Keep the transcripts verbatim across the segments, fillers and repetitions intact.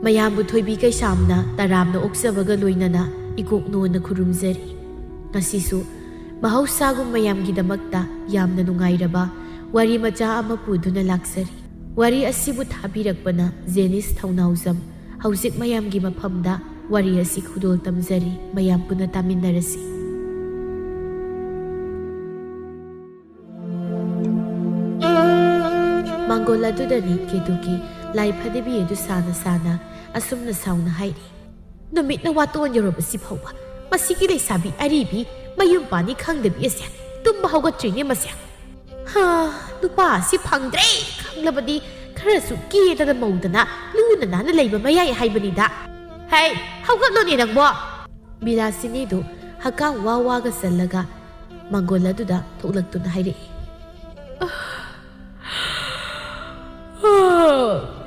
ꯃꯌꯥꯝꯕꯨ ꯊꯣꯏꯕꯤ ꯀꯩꯁꯥꯝꯅ ꯇꯔꯥꯝꯅ ꯑꯣꯛꯆꯕꯒ ꯂꯣꯏꯅꯅ ꯏꯀꯣꯛ ꯅꯣꯟꯅ ꯈꯨꯔꯨꯝꯖꯔꯤ꯫ ꯉꯁꯤꯁꯨ ꯃꯍꯧꯁꯥꯒꯨꯝ ꯃꯌꯥꯝꯒꯤꯗꯃꯛꯇ ꯌꯥꯝꯅ ꯅꯨꯡꯉꯥꯏꯔꯕ ꯋꯥꯔꯤ ꯃꯆꯥ ꯑꯃ ꯄꯨꯗꯨꯅ ꯂꯥꯛꯆꯔꯤ꯫ ꯋꯥꯔꯤ ꯑꯁꯤꯕꯨ ꯊꯥꯕꯤꯔꯛꯄꯅ ꯖꯦꯅꯤꯁ ꯊꯧꯅꯥꯎꯖꯝ꯫ ꯍꯧꯖꯤꯛ ꯃꯌꯥꯝꯒꯤ ꯃꯐꯝꯗ ꯋꯥꯔꯤ ꯑꯁꯤ ꯈꯨꯗꯣꯜ ꯇꯝꯖꯔꯤ꯫ ꯃꯌꯥꯝ ꯄꯨꯟꯅ ꯇꯥꯃꯤꯟꯅꯔꯁꯤ꯫ ꯃꯥꯡꯒꯣꯜ ꯑꯗꯨꯗꯅꯤ ꯀꯦꯇꯨꯀꯤ ꯂꯥꯏ ꯐꯗꯤꯕꯤ ꯑꯗꯨ ꯁꯥꯅ ꯁꯥꯅ ꯑꯁꯨꯝꯅ ꯁꯥꯎꯅ ꯍꯥꯏꯔꯤ꯫ "ꯅꯨꯃꯤꯠꯅ ꯋꯥꯇꯣꯟ ꯌꯧꯔꯕꯁꯤ ꯐꯥꯎꯕ ꯃꯁꯤꯒꯤ ꯂꯩꯁꯥꯕꯤ ꯑꯔꯤꯕꯤ ꯃꯌꯨꯝ ꯄꯥꯅꯤ ꯈꯪꯗꯕꯤ ꯑꯁꯦ ꯇꯨꯝꯕ ꯍꯧꯒꯠꯇ꯭ꯔꯤꯅꯦ ꯃꯁꯦ꯫ ꯍꯥ, ꯅꯨꯄꯥ ꯑꯁꯤ ꯐꯪꯗ꯭ꯔꯦ ꯈꯪꯂꯕꯗꯤ ꯈꯔꯁꯨ ꯀꯦꯗꯅ ꯃꯧꯗꯅ ꯂꯨꯅ ꯅꯥꯟꯅ ꯂꯩꯕ ꯃꯌꯥꯏ ꯍꯥꯏꯕꯅꯤꯗ꯫ ꯍꯩ, ꯍꯧꯒꯠꯂꯣꯅꯦ ꯅꯪꯕꯣ!" ꯕꯤꯂꯥꯁꯤꯅꯤꯗꯨ ꯍꯛꯀꯥꯝ ꯋꯥ ꯋꯥꯒ ꯆꯜꯂꯒ ꯃꯥꯡꯒꯣꯜ ꯑꯗꯨꯗ ꯊꯣꯛꯂꯛꯇꯨꯅ ꯍꯥꯏꯔꯛꯏ꯫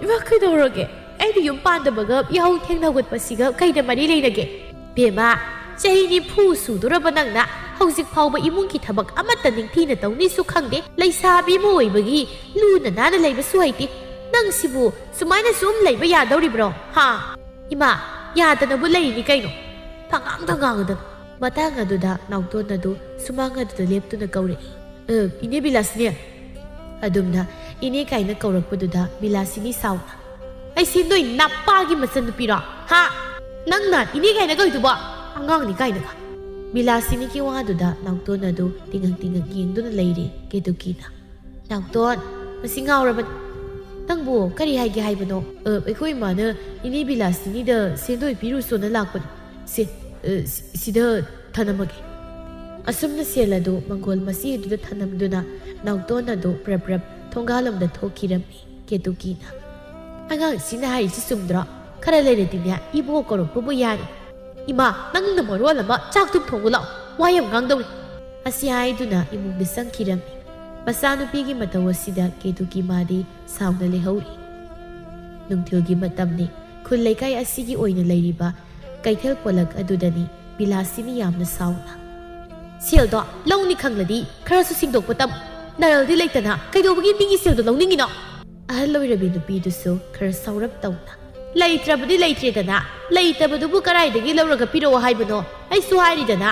"ꯏꯃꯥ, ꯀꯩꯗꯧꯔꯒꯦ? ꯑꯩꯅ ꯌꯨꯝ ꯄꯥꯟꯗꯕꯒ ꯌꯥꯍꯧ ꯊꯦꯡꯅ ꯍꯧꯒꯠꯄꯁꯤꯒ ꯀꯩꯗ ꯃꯔꯤ ꯂꯩꯅꯒꯦ? ꯕꯦꯝꯃ, ꯆꯍꯤ ꯅꯤꯐꯨ ꯁꯨꯗꯣꯔꯕ ꯅꯪꯅ ꯍꯧꯖꯤꯛ ꯐꯥꯎꯕ ꯏꯃꯨꯡꯒꯤ ꯊꯕꯛ ꯑꯃꯠꯇ ꯅꯤꯡꯊꯤꯅ ꯇꯧꯅꯤꯁꯨ ꯈꯪꯗꯦ꯫ ꯂꯩꯁꯥꯕꯤ ꯑꯃ ꯑꯣꯏꯕꯒꯤ ꯂꯨꯅ ꯅꯥꯟꯅ ꯂꯩꯕꯁꯨ ꯍꯩꯇꯦ꯫ ꯅꯪꯁꯤꯕꯨ ꯁꯨꯃꯥꯏꯅ ꯁꯨꯝ ꯂꯩꯕ ꯌꯥꯗꯧꯔꯤꯕ꯭ꯔꯣ? ꯍꯥ? ꯏꯃꯥ, ꯌꯥꯗꯅꯕꯨ ꯂꯩꯔꯤꯅꯤ ꯀꯩꯅꯣ꯫ ꯄꯉꯥꯡꯗ ꯉꯥꯡꯉꯗꯅ꯫" ꯃꯇꯥꯡ ꯑꯗꯨꯗ ꯅꯥꯎꯇꯣꯟ ꯑꯗꯨ ꯁꯨꯃꯥꯡ ꯑꯗꯨꯗ ꯂꯦꯞꯇꯨꯅ ꯀꯧꯔꯛꯏ꯫ "ꯑ, ꯏꯅꯦ ꯕꯤꯂꯥꯁꯤꯅꯤ!" ꯑꯗꯨꯝꯅ ꯏꯅꯦ ꯀꯥꯏꯅ ꯀꯧꯔꯛꯄꯗꯨꯗ ꯕꯤꯂꯥꯁꯤꯅꯤ ꯁꯥꯎꯅ, "ꯑꯩꯁꯤ ꯅꯣꯏ ꯅꯄꯥꯒꯤ ꯃꯆꯟꯅꯨꯄꯤꯔꯣ? ꯍꯥ? ꯅꯪꯅ ꯏꯅꯦ ꯀꯥꯏꯅ ꯀꯧꯏꯗꯨꯕꯣ? ꯑꯉꯥꯡꯅꯤ ꯀꯥꯏꯅꯒ!" ꯕꯤꯂꯥꯁꯤꯅꯤꯒꯤ ꯋꯥꯗꯨꯗ ꯅꯥꯎꯇꯣꯟ ꯑꯗꯨ ꯇꯤꯉꯛ ꯇꯤꯉꯛ ꯌꯦꯡꯗꯨꯅ ꯂꯩꯔꯦ ꯀꯦꯇꯨꯀꯤꯅ꯫ "ꯅꯥꯎꯇꯣꯟ, ꯃꯁꯤ ꯉꯥꯎꯔꯕꯅꯤ꯫ ꯅꯪꯕꯨ ꯀꯔꯤ ꯍꯥꯏꯒꯦ ꯍꯥꯏꯕꯅꯣ?" "ꯑ, ꯑꯩꯈꯣꯏ ꯏꯃꯥꯅ ꯏꯅꯦ ꯕꯤꯂꯥꯁꯤꯅꯤꯗ ꯁꯦꯟꯗꯣꯏ ꯄꯤꯔꯨꯁꯣꯅ ꯂꯥꯛꯄꯅꯤ꯫ ꯁꯦ, ꯑ, ꯁꯤ-, ꯁꯤꯗ ꯊꯅꯝꯃꯒꯦ꯫" ꯑꯁꯨꯝꯅ ꯁꯦꯜ ꯑꯗꯨ ꯃꯪꯒꯣꯜ ꯃꯆꯦ ꯑꯗꯨꯗ ꯊꯅꯝꯗꯨꯅ ꯅꯥꯎꯇꯣꯟ ꯑꯗꯨ ꯄ꯭ꯔꯞ ꯄ꯭ꯔꯞ ꯊꯣꯡꯒꯥꯜꯂꯣꯝꯗ ꯊꯣꯛꯈꯤꯔꯝꯃꯤ ꯀꯦꯇꯨꯀꯤꯅ꯫ "ꯑꯉꯥꯡꯁꯤꯅ ꯍꯥꯏꯔꯤꯁꯤ ꯆꯨꯝꯗ꯭ꯔꯣ? ꯈꯔ ꯂꯩꯔꯗꯤꯅꯦ ꯏꯕꯣ ꯀꯧꯔꯛꯄꯕꯨ ꯌꯥꯔꯦ꯫ ꯏꯃꯥ, ꯅꯪꯅ ꯃꯔꯣꯜ ꯑꯃ ꯆꯥꯛꯇꯨꯝ ꯊꯣꯡꯉꯨ ꯂꯥꯛꯑꯣ, ꯋꯥ ꯌꯥꯝ ꯉꯥꯡꯗꯧꯔꯤ꯫" ꯑꯁꯤ ꯍꯥꯏꯗꯨꯅ ꯏꯃꯨꯡꯗ ꯆꯪꯈꯤꯔꯝꯃꯤ꯫ ꯃꯆꯥꯅꯨꯄꯤꯒꯤ ꯃꯇꯧ ꯑꯁꯤꯗ ꯀꯦꯇꯨꯀꯤ ꯃꯥꯗꯤ ꯁꯥꯎꯅ ꯂꯩꯍꯧꯔꯤ꯫ ꯅꯨꯡꯊꯤꯜꯒꯤ ꯃꯇꯝꯅꯤ꯫ ꯈꯨꯜ ꯂꯩꯀꯥꯏ ꯑꯁꯤꯒꯤ ꯑꯣꯏꯅ ꯂꯩꯔꯤꯕ ꯀꯩꯊꯦꯜ ꯄꯣꯂꯛ ꯑꯗꯨꯗꯅꯤ ꯕꯤꯂꯥꯁꯤꯅꯤ ꯌꯥꯝꯅ ꯁꯥꯎꯅ꯫ ꯁꯦꯜꯗꯣ ꯂꯧꯅꯤ ꯈꯪꯂꯗꯤ ꯈꯔꯁꯨ ꯁꯤꯡꯗꯣꯛꯄ ꯇꯝ꯫ ꯅꯔꯜꯗꯤ ꯂꯩꯇꯅ ꯀꯩꯗꯧꯕꯒꯤ ꯃꯤꯒꯤ ꯁꯦꯜꯗꯣ ꯂꯧꯅꯤꯡꯉꯤꯅꯣ? ꯑꯍꯜ ꯑꯣꯏꯔꯕꯤ ꯅꯨꯄꯤꯗꯨꯁꯨ ꯈꯔ ꯁꯥꯎꯔꯞ ꯇꯧꯅ, "ꯂꯩꯇ꯭ꯔꯕꯗꯤ ꯂꯩꯇ꯭ꯔꯦꯗꯅ, ꯂꯩꯇꯕꯗꯨꯕꯨ ꯀꯗꯥꯏꯗꯒꯤ ꯂꯧꯔꯒ ꯄꯤꯔꯛꯑꯣ ꯍꯥꯏꯕꯅꯣ? ꯑꯩꯁꯨ ꯍꯥꯏꯔꯤꯗꯅ,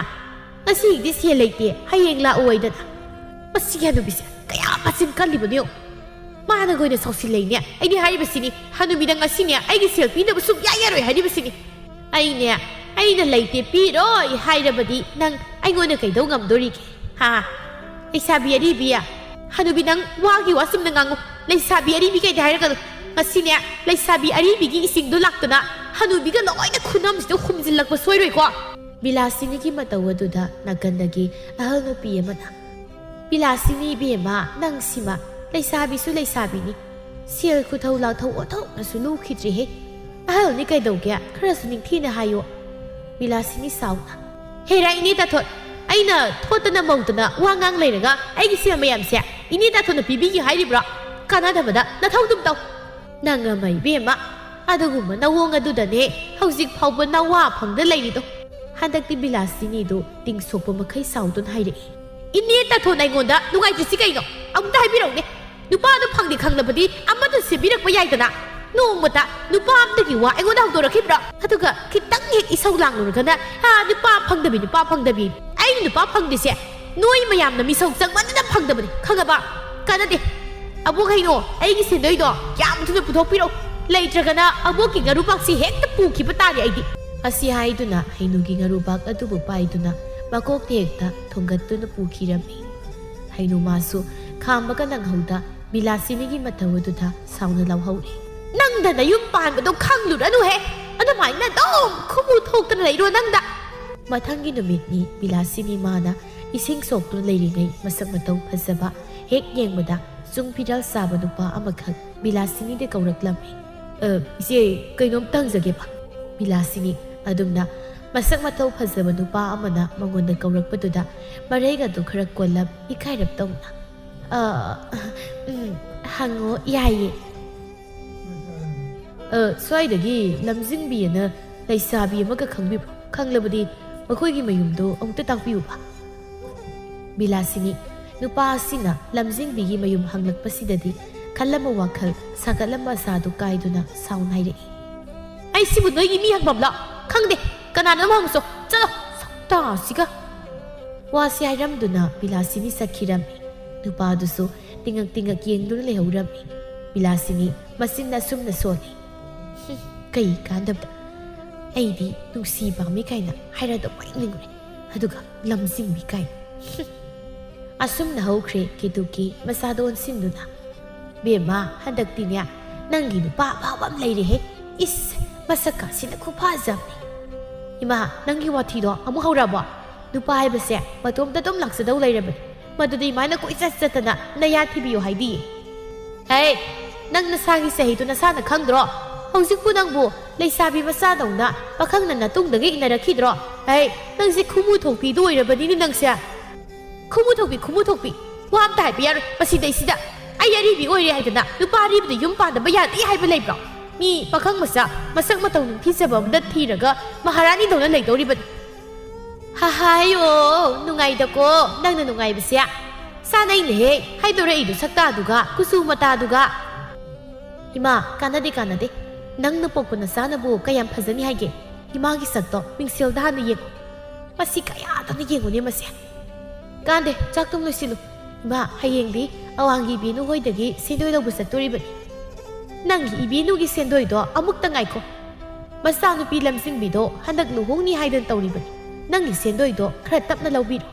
ꯉꯁꯤꯗꯤ ꯁꯦꯜ ꯂꯩꯇꯦ, ꯍꯌꯦꯡ ꯂꯥꯛꯑꯣ ꯍꯥꯏꯗꯅ꯫ ꯃꯁꯤꯒꯤ ꯍꯅꯨꯕꯤꯁꯦ ꯀꯌꯥ ꯃꯆꯤꯟ ꯀꯜꯂꯤꯕꯅꯣ ꯌꯦꯡꯉꯨ꯫ ꯃꯥꯅ ꯑꯣꯏꯅ ꯁꯥꯎꯁꯤꯜꯂꯛꯏꯅꯦ꯫ ꯑꯩꯗꯤ ꯍꯥꯏꯔꯤꯕꯁꯤꯅꯤ, ꯍꯅꯨꯕꯤꯗ ꯉꯁꯤꯅꯦ ꯑꯩꯒꯤ ꯁꯦꯜ ꯄꯤꯅꯕ ꯁꯨꯛꯌꯥ ꯌꯥꯔꯣꯏ ꯍꯥꯏꯔꯤꯕꯁꯤꯅꯤ꯫ ꯑꯩꯅꯦ, ꯑꯩꯅ ꯂꯩꯇꯦ ꯄꯤꯔꯣꯏ ꯍꯥꯏꯔꯕꯗꯤ ꯅꯪ ꯑꯩꯉꯣꯟꯗ ꯀꯩꯗꯧ ꯉꯝꯗꯣꯔꯤꯒꯦ? ꯍꯥ? ꯂꯩꯁꯥꯕꯤ ꯑꯔꯤꯕꯤ, ꯍꯅꯨꯕꯤ ꯅꯪ ꯋꯥꯒꯤ ꯋꯥ ꯆꯨꯝꯅ ꯉꯥꯡꯉꯨ꯫ ꯂꯩꯁꯥꯕꯤ ꯑꯔꯤꯕꯤ ꯀꯩꯗ ꯍꯥꯏꯔꯛꯀꯅꯨ꯫ ꯉꯁꯤꯅꯦ ꯂꯩꯁꯥꯕꯤ ꯑꯔꯤꯕꯤꯒꯤ ꯏꯁꯤꯡꯗꯣ ꯂꯥꯛꯇꯅ ꯍꯅꯨꯕꯤꯒ ꯂꯣꯏꯅ ꯈꯨꯅꯝꯁꯤꯗ ꯍꯨꯝꯖꯤꯜꯂꯛꯄ ꯁꯣꯏꯔꯣꯏꯀꯣ?" ꯕꯤꯂꯥꯁꯤꯅꯤꯒꯤ ꯃꯇꯧ ꯑꯗꯨꯗ ꯅꯥꯀꯟꯗꯒꯤ ꯑꯍꯜ ꯅꯨꯄꯤ ꯑꯃꯅ, "ꯕꯤꯂꯥꯁꯤꯅꯤ ꯏꯕꯦꯝꯃ, ꯅꯪ ꯁꯤꯃ, ꯂꯩꯁꯥꯕꯤꯁꯨ ꯂꯩꯁꯥꯕꯤꯅꯤ꯫ ꯁꯦꯜ ꯈꯨꯊꯧ ꯂꯥꯛꯊꯧ ꯑꯣꯟꯊꯣꯛꯅꯁꯨ ꯂꯨꯈꯤꯗ꯭ꯔꯦꯍꯦ꯫ ꯑꯍꯜꯅꯤ ꯀꯩꯗꯧꯒꯦ, ꯈꯔꯁꯨ ꯅꯤꯡꯊꯤꯅ ꯍꯥꯏꯌꯣ꯫" ꯕꯤꯂꯥꯁꯤꯅꯤ ꯁꯥꯎꯅ, "ꯍꯦꯔꯥ ꯏꯅꯦ ꯇꯥꯊꯣꯠ, ꯑꯩꯅ ꯊꯣꯠꯇꯅ ꯃꯧꯗꯅ ꯋꯥ ꯉꯥꯡ ꯂꯩꯔꯒ ꯑꯩꯒꯤ ꯁꯦꯜ ꯃꯌꯥꯝꯁꯦ ꯏꯅꯦ ꯇꯥꯊꯣꯠꯅ ꯄꯤꯕꯤꯒꯦ ꯍꯥꯏꯔꯤꯕ꯭ꯔꯣ? ꯀꯥꯟꯅꯗꯕꯗ ꯅꯊꯧꯗꯨꯝ ꯇꯧ꯫" ꯅꯪ ꯑꯃ ꯏꯕꯦꯝꯃ, ꯑꯗꯨꯒꯨꯝꯕ ꯅꯋꯣꯡ ꯑꯗꯨꯗꯅꯦ ꯍꯧꯖꯤꯛ ꯐꯥꯎꯕ ꯅꯋꯥ ꯐꯪꯗ ꯂꯩꯔꯤꯗꯣ꯫ ꯍꯟꯗꯛꯇꯤ ꯕꯤꯂꯥꯁꯤꯅꯤꯗꯨ ꯇꯤꯡ ꯁꯣꯛꯄ ꯃꯈꯩ ꯁꯥꯎꯗꯨꯅ ꯍꯥꯏꯔꯛꯏ꯫ "ꯏꯅꯦ ꯇꯥꯊꯣꯟ ꯑꯩꯉꯣꯟꯗ ꯅꯨꯡꯉꯥꯏꯇ꯭ꯔꯤꯁꯤ ꯀꯩꯅꯣ? ꯑꯃꯨꯛꯇ ꯍꯥꯏꯕꯤꯔꯛꯎꯅꯦ꯫ ꯅꯨꯄꯥꯗꯣ ꯐꯪꯗꯦ ꯈꯪꯂꯕꯗꯤ ꯑꯃꯗ ꯁꯦꯝꯕꯤꯔꯛꯄ ꯌꯥꯏꯗꯅ꯫ ꯅꯣꯡꯃꯇ ꯅꯨꯄꯥ ꯑꯃꯗꯒꯤ ꯋꯥ ꯑꯩꯉꯣꯟꯗ ꯍꯧꯗꯣꯔꯛꯈꯤꯕ꯭ꯔꯣ? ꯑꯗꯨꯒ ꯈꯤꯇꯪ ꯍꯦꯛ ꯏꯁꯧ ꯂꯥꯡꯂꯨꯔꯒꯅ, 'ꯑꯥ, ꯅꯨꯄꯥ ꯐꯪꯗꯕꯤ, ꯅꯨꯄꯥ ꯐꯪꯗꯕꯤ꯫ ꯑꯩꯅ ꯅꯨꯄꯥ ꯐꯪꯗ꯭ꯔꯤꯁꯦ ꯅꯣꯏ ꯃꯌꯥꯝꯅ ꯃꯤꯁꯧ ꯆꯪꯃꯟꯗꯅ ꯐꯪꯗꯕꯅꯤ, ꯈꯪꯉꯕ? ꯀꯥꯟꯅꯗꯦ꯫ ꯑꯕꯣꯛ ꯍꯩꯅꯣ, ꯑꯩꯒꯤ ꯁꯦꯟꯗꯣꯏꯗꯣ ꯌꯥꯝ ꯊꯨꯅ ꯄꯨꯊꯣꯛꯄꯤꯔꯛꯎ꯫ ꯂꯩꯇ꯭ꯔꯒꯅ ꯑꯕꯣꯛꯀꯤ ꯉꯥꯔꯨꯕꯥꯛꯁꯤ ꯍꯦꯛꯇ ꯄꯨꯈꯤꯕ ꯇꯥꯔꯦ ꯑꯩꯗꯤ꯫" ꯑꯁꯤ ꯍꯥꯏꯗꯨꯅ ꯍꯩꯅꯨꯒꯤ ꯉꯥꯔꯨꯕꯥꯛ ꯑꯗꯨꯕꯨ ꯄꯥꯏꯗꯨꯅ ꯃꯀꯣꯛꯇ ꯍꯦꯛꯇ ꯊꯣꯡꯒꯠꯇꯨꯅ ꯄꯨꯈꯤꯔꯝꯃꯤ꯫ ꯍꯩꯅꯨ ꯃꯥꯁꯨ ꯈꯥꯝꯕꯒ ꯅꯪꯍꯧꯗ ꯕꯤꯂꯥꯁꯤꯅꯤꯒꯤ ꯃꯇꯧ ꯑꯗꯨꯗ ꯁꯥꯎꯅ ꯂꯥꯎꯍꯧꯔꯦ꯫ "ꯅꯪꯗ ꯅꯌꯨꯝ ꯄꯥꯟꯕꯗꯣ ꯈꯪꯂꯨꯔꯅꯨꯍꯦ! ꯑꯗꯨꯃꯥꯏꯅ ꯑꯗꯨꯝ ꯈꯨꯃꯨ ꯊꯣꯛꯇꯅ ꯂꯩꯔꯣ ꯅꯪꯗ!" ꯃꯊꯪꯒꯤ ꯅꯨꯃꯤꯠꯅꯤ ꯕꯤꯂꯥꯁꯤꯅꯤ ꯃꯥꯅ ꯏꯁꯤꯡ ꯁꯣꯛꯇꯨꯅ ꯂꯩꯔꯤꯉꯩ ꯃꯁꯛ ꯃꯇꯧ ꯐꯖꯕ ꯍꯦꯛ ꯌꯦꯡꯕꯗ ꯆꯨꯡ ꯐꯤꯔꯥꯜ ꯆꯥꯕ ꯅꯨꯄꯥ ꯑꯃꯈꯛ ꯕꯤꯂꯥꯁꯤꯅꯤꯗ ꯀꯧꯔꯛꯂꯝꯃꯤ꯫ "ꯑ, ꯏꯆꯦ, ꯀꯩꯅꯣꯝꯇ ꯍꯪꯖꯒꯦꯕ꯫" ꯕꯤꯂꯥꯁꯤꯅꯤ ꯑꯗꯨꯝꯅ ꯃꯁꯛ ꯃꯇꯧ ꯐꯖꯕ ꯅꯨꯄꯥ ꯑꯃꯅ ꯃꯉꯣꯟꯗ ꯀꯧꯔꯛꯄꯗꯨꯗ ꯃꯔꯩꯒꯗꯨ ꯈꯔ ꯀꯣꯜꯂꯞ ꯏꯀꯥꯏꯔꯞ ꯇꯧꯅ, "ꯑ, ꯎꯝ, ꯍꯪꯉꯣ, ꯌꯥꯏꯌꯦ꯫" "ꯑ, ꯁ꯭ꯋꯥꯏꯗꯒꯤ ꯂꯝꯖꯤꯡꯕꯤ ꯑꯅ ꯂꯩꯁꯥꯕꯤ ꯑꯃꯒ ꯈꯪꯕꯤꯕ꯭ꯔꯣ? ꯈꯪꯂꯕꯗꯤ ꯃꯈꯣꯏꯒꯤ ꯃꯌꯨꯝꯗꯣ ꯑꯃꯨꯛꯇ ꯇꯥꯛꯄꯤꯌꯨꯕ꯫" ꯕꯤꯂꯥꯁꯤꯅꯤ, ꯅꯨꯄꯥ ꯑꯁꯤꯅ ꯂꯝꯖꯤꯡꯕꯤꯒꯤ ꯃꯌꯨꯝ ꯍꯪꯂꯛꯄꯁꯤꯗꯗꯤ ꯈꯜꯂꯝꯕ ꯋꯥꯈꯜ ꯁꯥꯒꯠꯂꯝꯕ ꯑꯁꯥꯗꯨ ꯀꯥꯏꯗꯨꯅ ꯁꯥꯎꯅ ꯍꯥꯏꯔꯛꯏ꯫ "ꯑꯩꯁꯤꯕꯨ ꯅꯣꯏꯒꯤ ꯃꯤ ꯍꯪꯐꯝꯂꯣ? ꯈꯪꯗꯦ, ꯀꯅꯥꯅꯣꯝ ꯍꯪꯉꯨꯆꯣ, ꯆꯠꯂꯣ, ꯁꯛꯇꯥꯁꯤꯒ!" ꯋꯥꯁꯤ ꯍꯥꯏꯔꯝꯗꯨꯅ ꯕꯤꯂꯥꯁꯤꯅꯤ ꯆꯠꯈꯤꯔꯝꯃꯤ꯫ ꯅꯨꯄꯥꯗꯨꯁꯨ ꯇꯤꯉꯛ ꯇꯤꯉꯛ ꯌꯦꯡꯗꯨꯅ ꯂꯩꯍꯧꯔꯝꯃꯤ꯫ ꯕꯤꯂꯥꯁꯤꯅꯤ ꯃꯆꯤꯟ ꯑꯁꯨꯝꯅ ꯁꯣꯜꯂꯤ꯫ "ꯍꯨꯝ, ꯀꯩ ꯀꯥꯟꯗꯕꯗ? ꯑꯩꯗꯤ ꯅꯨꯡꯁꯤ ꯄꯥꯝꯃꯤ ꯀꯥꯏꯅ ꯍꯥꯏꯔꯗꯧ ꯃꯥꯏ ꯅꯤꯡꯉꯨꯔꯦ, ꯑꯗꯨꯒ ꯂꯝꯖꯤꯡꯕꯤ ꯀꯥꯏꯅ꯫ ꯍꯨꯝ!" ꯑꯁꯨꯝꯅ ꯍꯧꯈ꯭ꯔꯦ ꯀꯦꯇꯨꯀꯤ ꯃꯁꯥꯗ ꯑꯣꯟꯁꯤꯟꯗꯨꯅ꯫ "ꯕꯦꯝꯃ, ꯍꯟꯗꯛꯇꯤꯅꯦ, ꯅꯪꯒꯤ ꯅꯨꯄꯥ ꯑꯐꯕ ꯑꯃ ꯂꯩꯔꯦꯍꯦ꯫ ꯏꯁ, ꯃꯁꯛꯀꯥꯁꯤꯅ ꯈꯨꯐꯖꯕꯅꯤ!" "ꯏꯃꯥ, ꯅꯪꯒꯤ ꯋꯥꯊꯤꯗꯣ ꯑꯃꯨꯛ ꯍꯧꯔꯛꯑꯕꯣ? ꯅꯨꯄꯥ ꯍꯥꯏꯕꯁꯦ ꯃꯇꯣꯝꯇ ꯑꯗꯨꯝ ꯂꯥꯛꯆꯗꯧ ꯂꯩꯔꯕꯅꯤ꯫ ꯃꯗꯨꯗꯤ ꯏꯃꯥꯅ ꯀꯣꯏꯆꯠ ꯆꯠꯇꯅ ꯅꯌꯥ ꯊꯤꯕꯤꯌꯨ ꯍꯥꯏꯗꯤ?" "ꯍꯦ, ꯅꯪ ꯅꯁꯥꯒꯤ ꯆꯍꯤꯗꯨ ꯅꯁꯥꯅ ꯈꯪꯗ꯭ꯔꯣ? ꯍꯧꯖꯤꯛꯄꯨ ꯅꯪꯕꯨ ꯂꯩꯁꯥꯕꯤ ꯃꯆꯥꯗꯧꯅ ꯄꯥꯈꯪꯅ ꯅꯇꯨꯡꯗꯒꯤ ꯏꯟꯅꯔꯛꯈꯤꯗ꯭ꯔꯣ? ꯍꯦ, ꯅꯪꯁꯦ ꯈꯨꯃꯨ ꯊꯣꯛꯄꯤꯗꯨ ꯑꯣꯏꯔꯕꯅꯤꯅꯦ ꯅꯪꯁꯦ!" "ꯈꯨꯃꯨ ꯊꯣꯛꯄꯤ, ꯈꯨꯃꯨ ꯊꯣꯛꯄꯤ, ꯋꯥ ꯑꯝꯇ ꯍꯥꯏꯕ ꯌꯥꯔꯣꯏ꯫ ꯃꯁꯤꯗꯩꯁꯤꯗ ꯑꯩ ꯑꯔꯤꯕꯤ ꯑꯣꯏꯔꯦ ꯍꯥꯏꯗꯅ ꯅꯨꯄꯥ ꯑꯔꯤꯕꯗ ꯌꯨꯝ ꯄꯥꯟꯗꯕ ꯌꯥꯗꯦ ꯍꯥꯏꯕ ꯂꯩꯕ꯭ꯔꯣ? ꯃꯤ ꯄꯥꯈꯪ ꯃꯆꯥ ꯃꯁꯛ ꯃꯇꯧ ꯅꯤꯡꯊꯤꯖꯕ ꯑꯃꯗ ꯊꯤꯔꯒ ꯃꯍꯥꯔꯥꯅꯤꯗꯧꯅ ꯂꯩꯗꯧꯔꯤꯕꯅꯤ꯫" "ꯍꯥꯍꯥꯏ, ꯑꯣ, ꯅꯨꯡꯉꯥꯏꯗꯀꯣ ꯅꯪꯅ ꯅꯨꯡꯉꯥꯏꯕꯁꯦ꯫ ꯆꯥꯅꯩꯅꯦꯍꯦ ꯍꯥꯏꯗꯣꯔꯛꯏꯗꯣ ꯁꯛꯇꯥꯗꯨꯒ, ꯀꯨꯆꯨ ꯃꯇꯥꯗꯨꯒ꯫ ꯏꯃꯥ, ꯀꯥꯟꯅꯗꯦ, ꯀꯥꯟꯅꯗꯦ꯫ ꯅꯪꯅ ꯄꯣꯛꯄ ꯅꯆꯥꯅꯕꯨ ꯀꯌꯥꯝ ꯐꯖꯅꯤ ꯍꯥꯏꯒꯦ? ꯏꯃꯥꯒꯤ ꯁꯛꯇꯣ ꯃꯤꯡꯁꯦꯜꯗ ꯍꯥꯟꯅ ꯌꯦꯡꯉꯨ꯫ ꯃꯁꯤ ꯀꯌꯥꯗꯅ ꯌꯦꯡꯉꯨꯅꯦ ꯃꯁꯦ꯫ ꯀꯥꯟꯗꯦ, ꯆꯥꯛꯇꯨꯝ ꯂꯣꯏꯁꯤꯜꯂꯨ꯫ ꯏꯃꯥ, ꯍꯌꯦꯡꯗꯤ ꯑꯋꯥꯡꯒꯤ ꯏꯕꯦꯅꯨ ꯍꯣꯏꯗꯒꯤ ꯁꯦꯟꯗꯣꯏ ꯂꯧꯕ ꯆꯠꯇꯣꯔꯤꯕꯅꯤ꯫ ꯅꯪꯒꯤ ꯏꯕꯦꯅꯨꯒꯤ ꯁꯦꯟꯗꯣꯏꯗꯣ ꯑꯃꯨꯛꯇ ꯉꯥꯏꯈꯣ꯫ ꯃꯆꯥꯅꯨꯄꯤ ꯂꯝꯖꯤꯡꯕꯤꯗꯣ ꯍꯟꯗꯛ ꯂꯨꯍꯣꯡꯅꯤ ꯍꯥꯏꯗꯅ ꯇꯧꯔꯤꯕꯅꯤ꯫ ꯅꯪꯒꯤ ꯁꯦꯟꯗꯣꯏꯗꯣ ꯈꯔ ꯇꯞꯅ ꯂꯧꯕꯤꯔꯣ꯫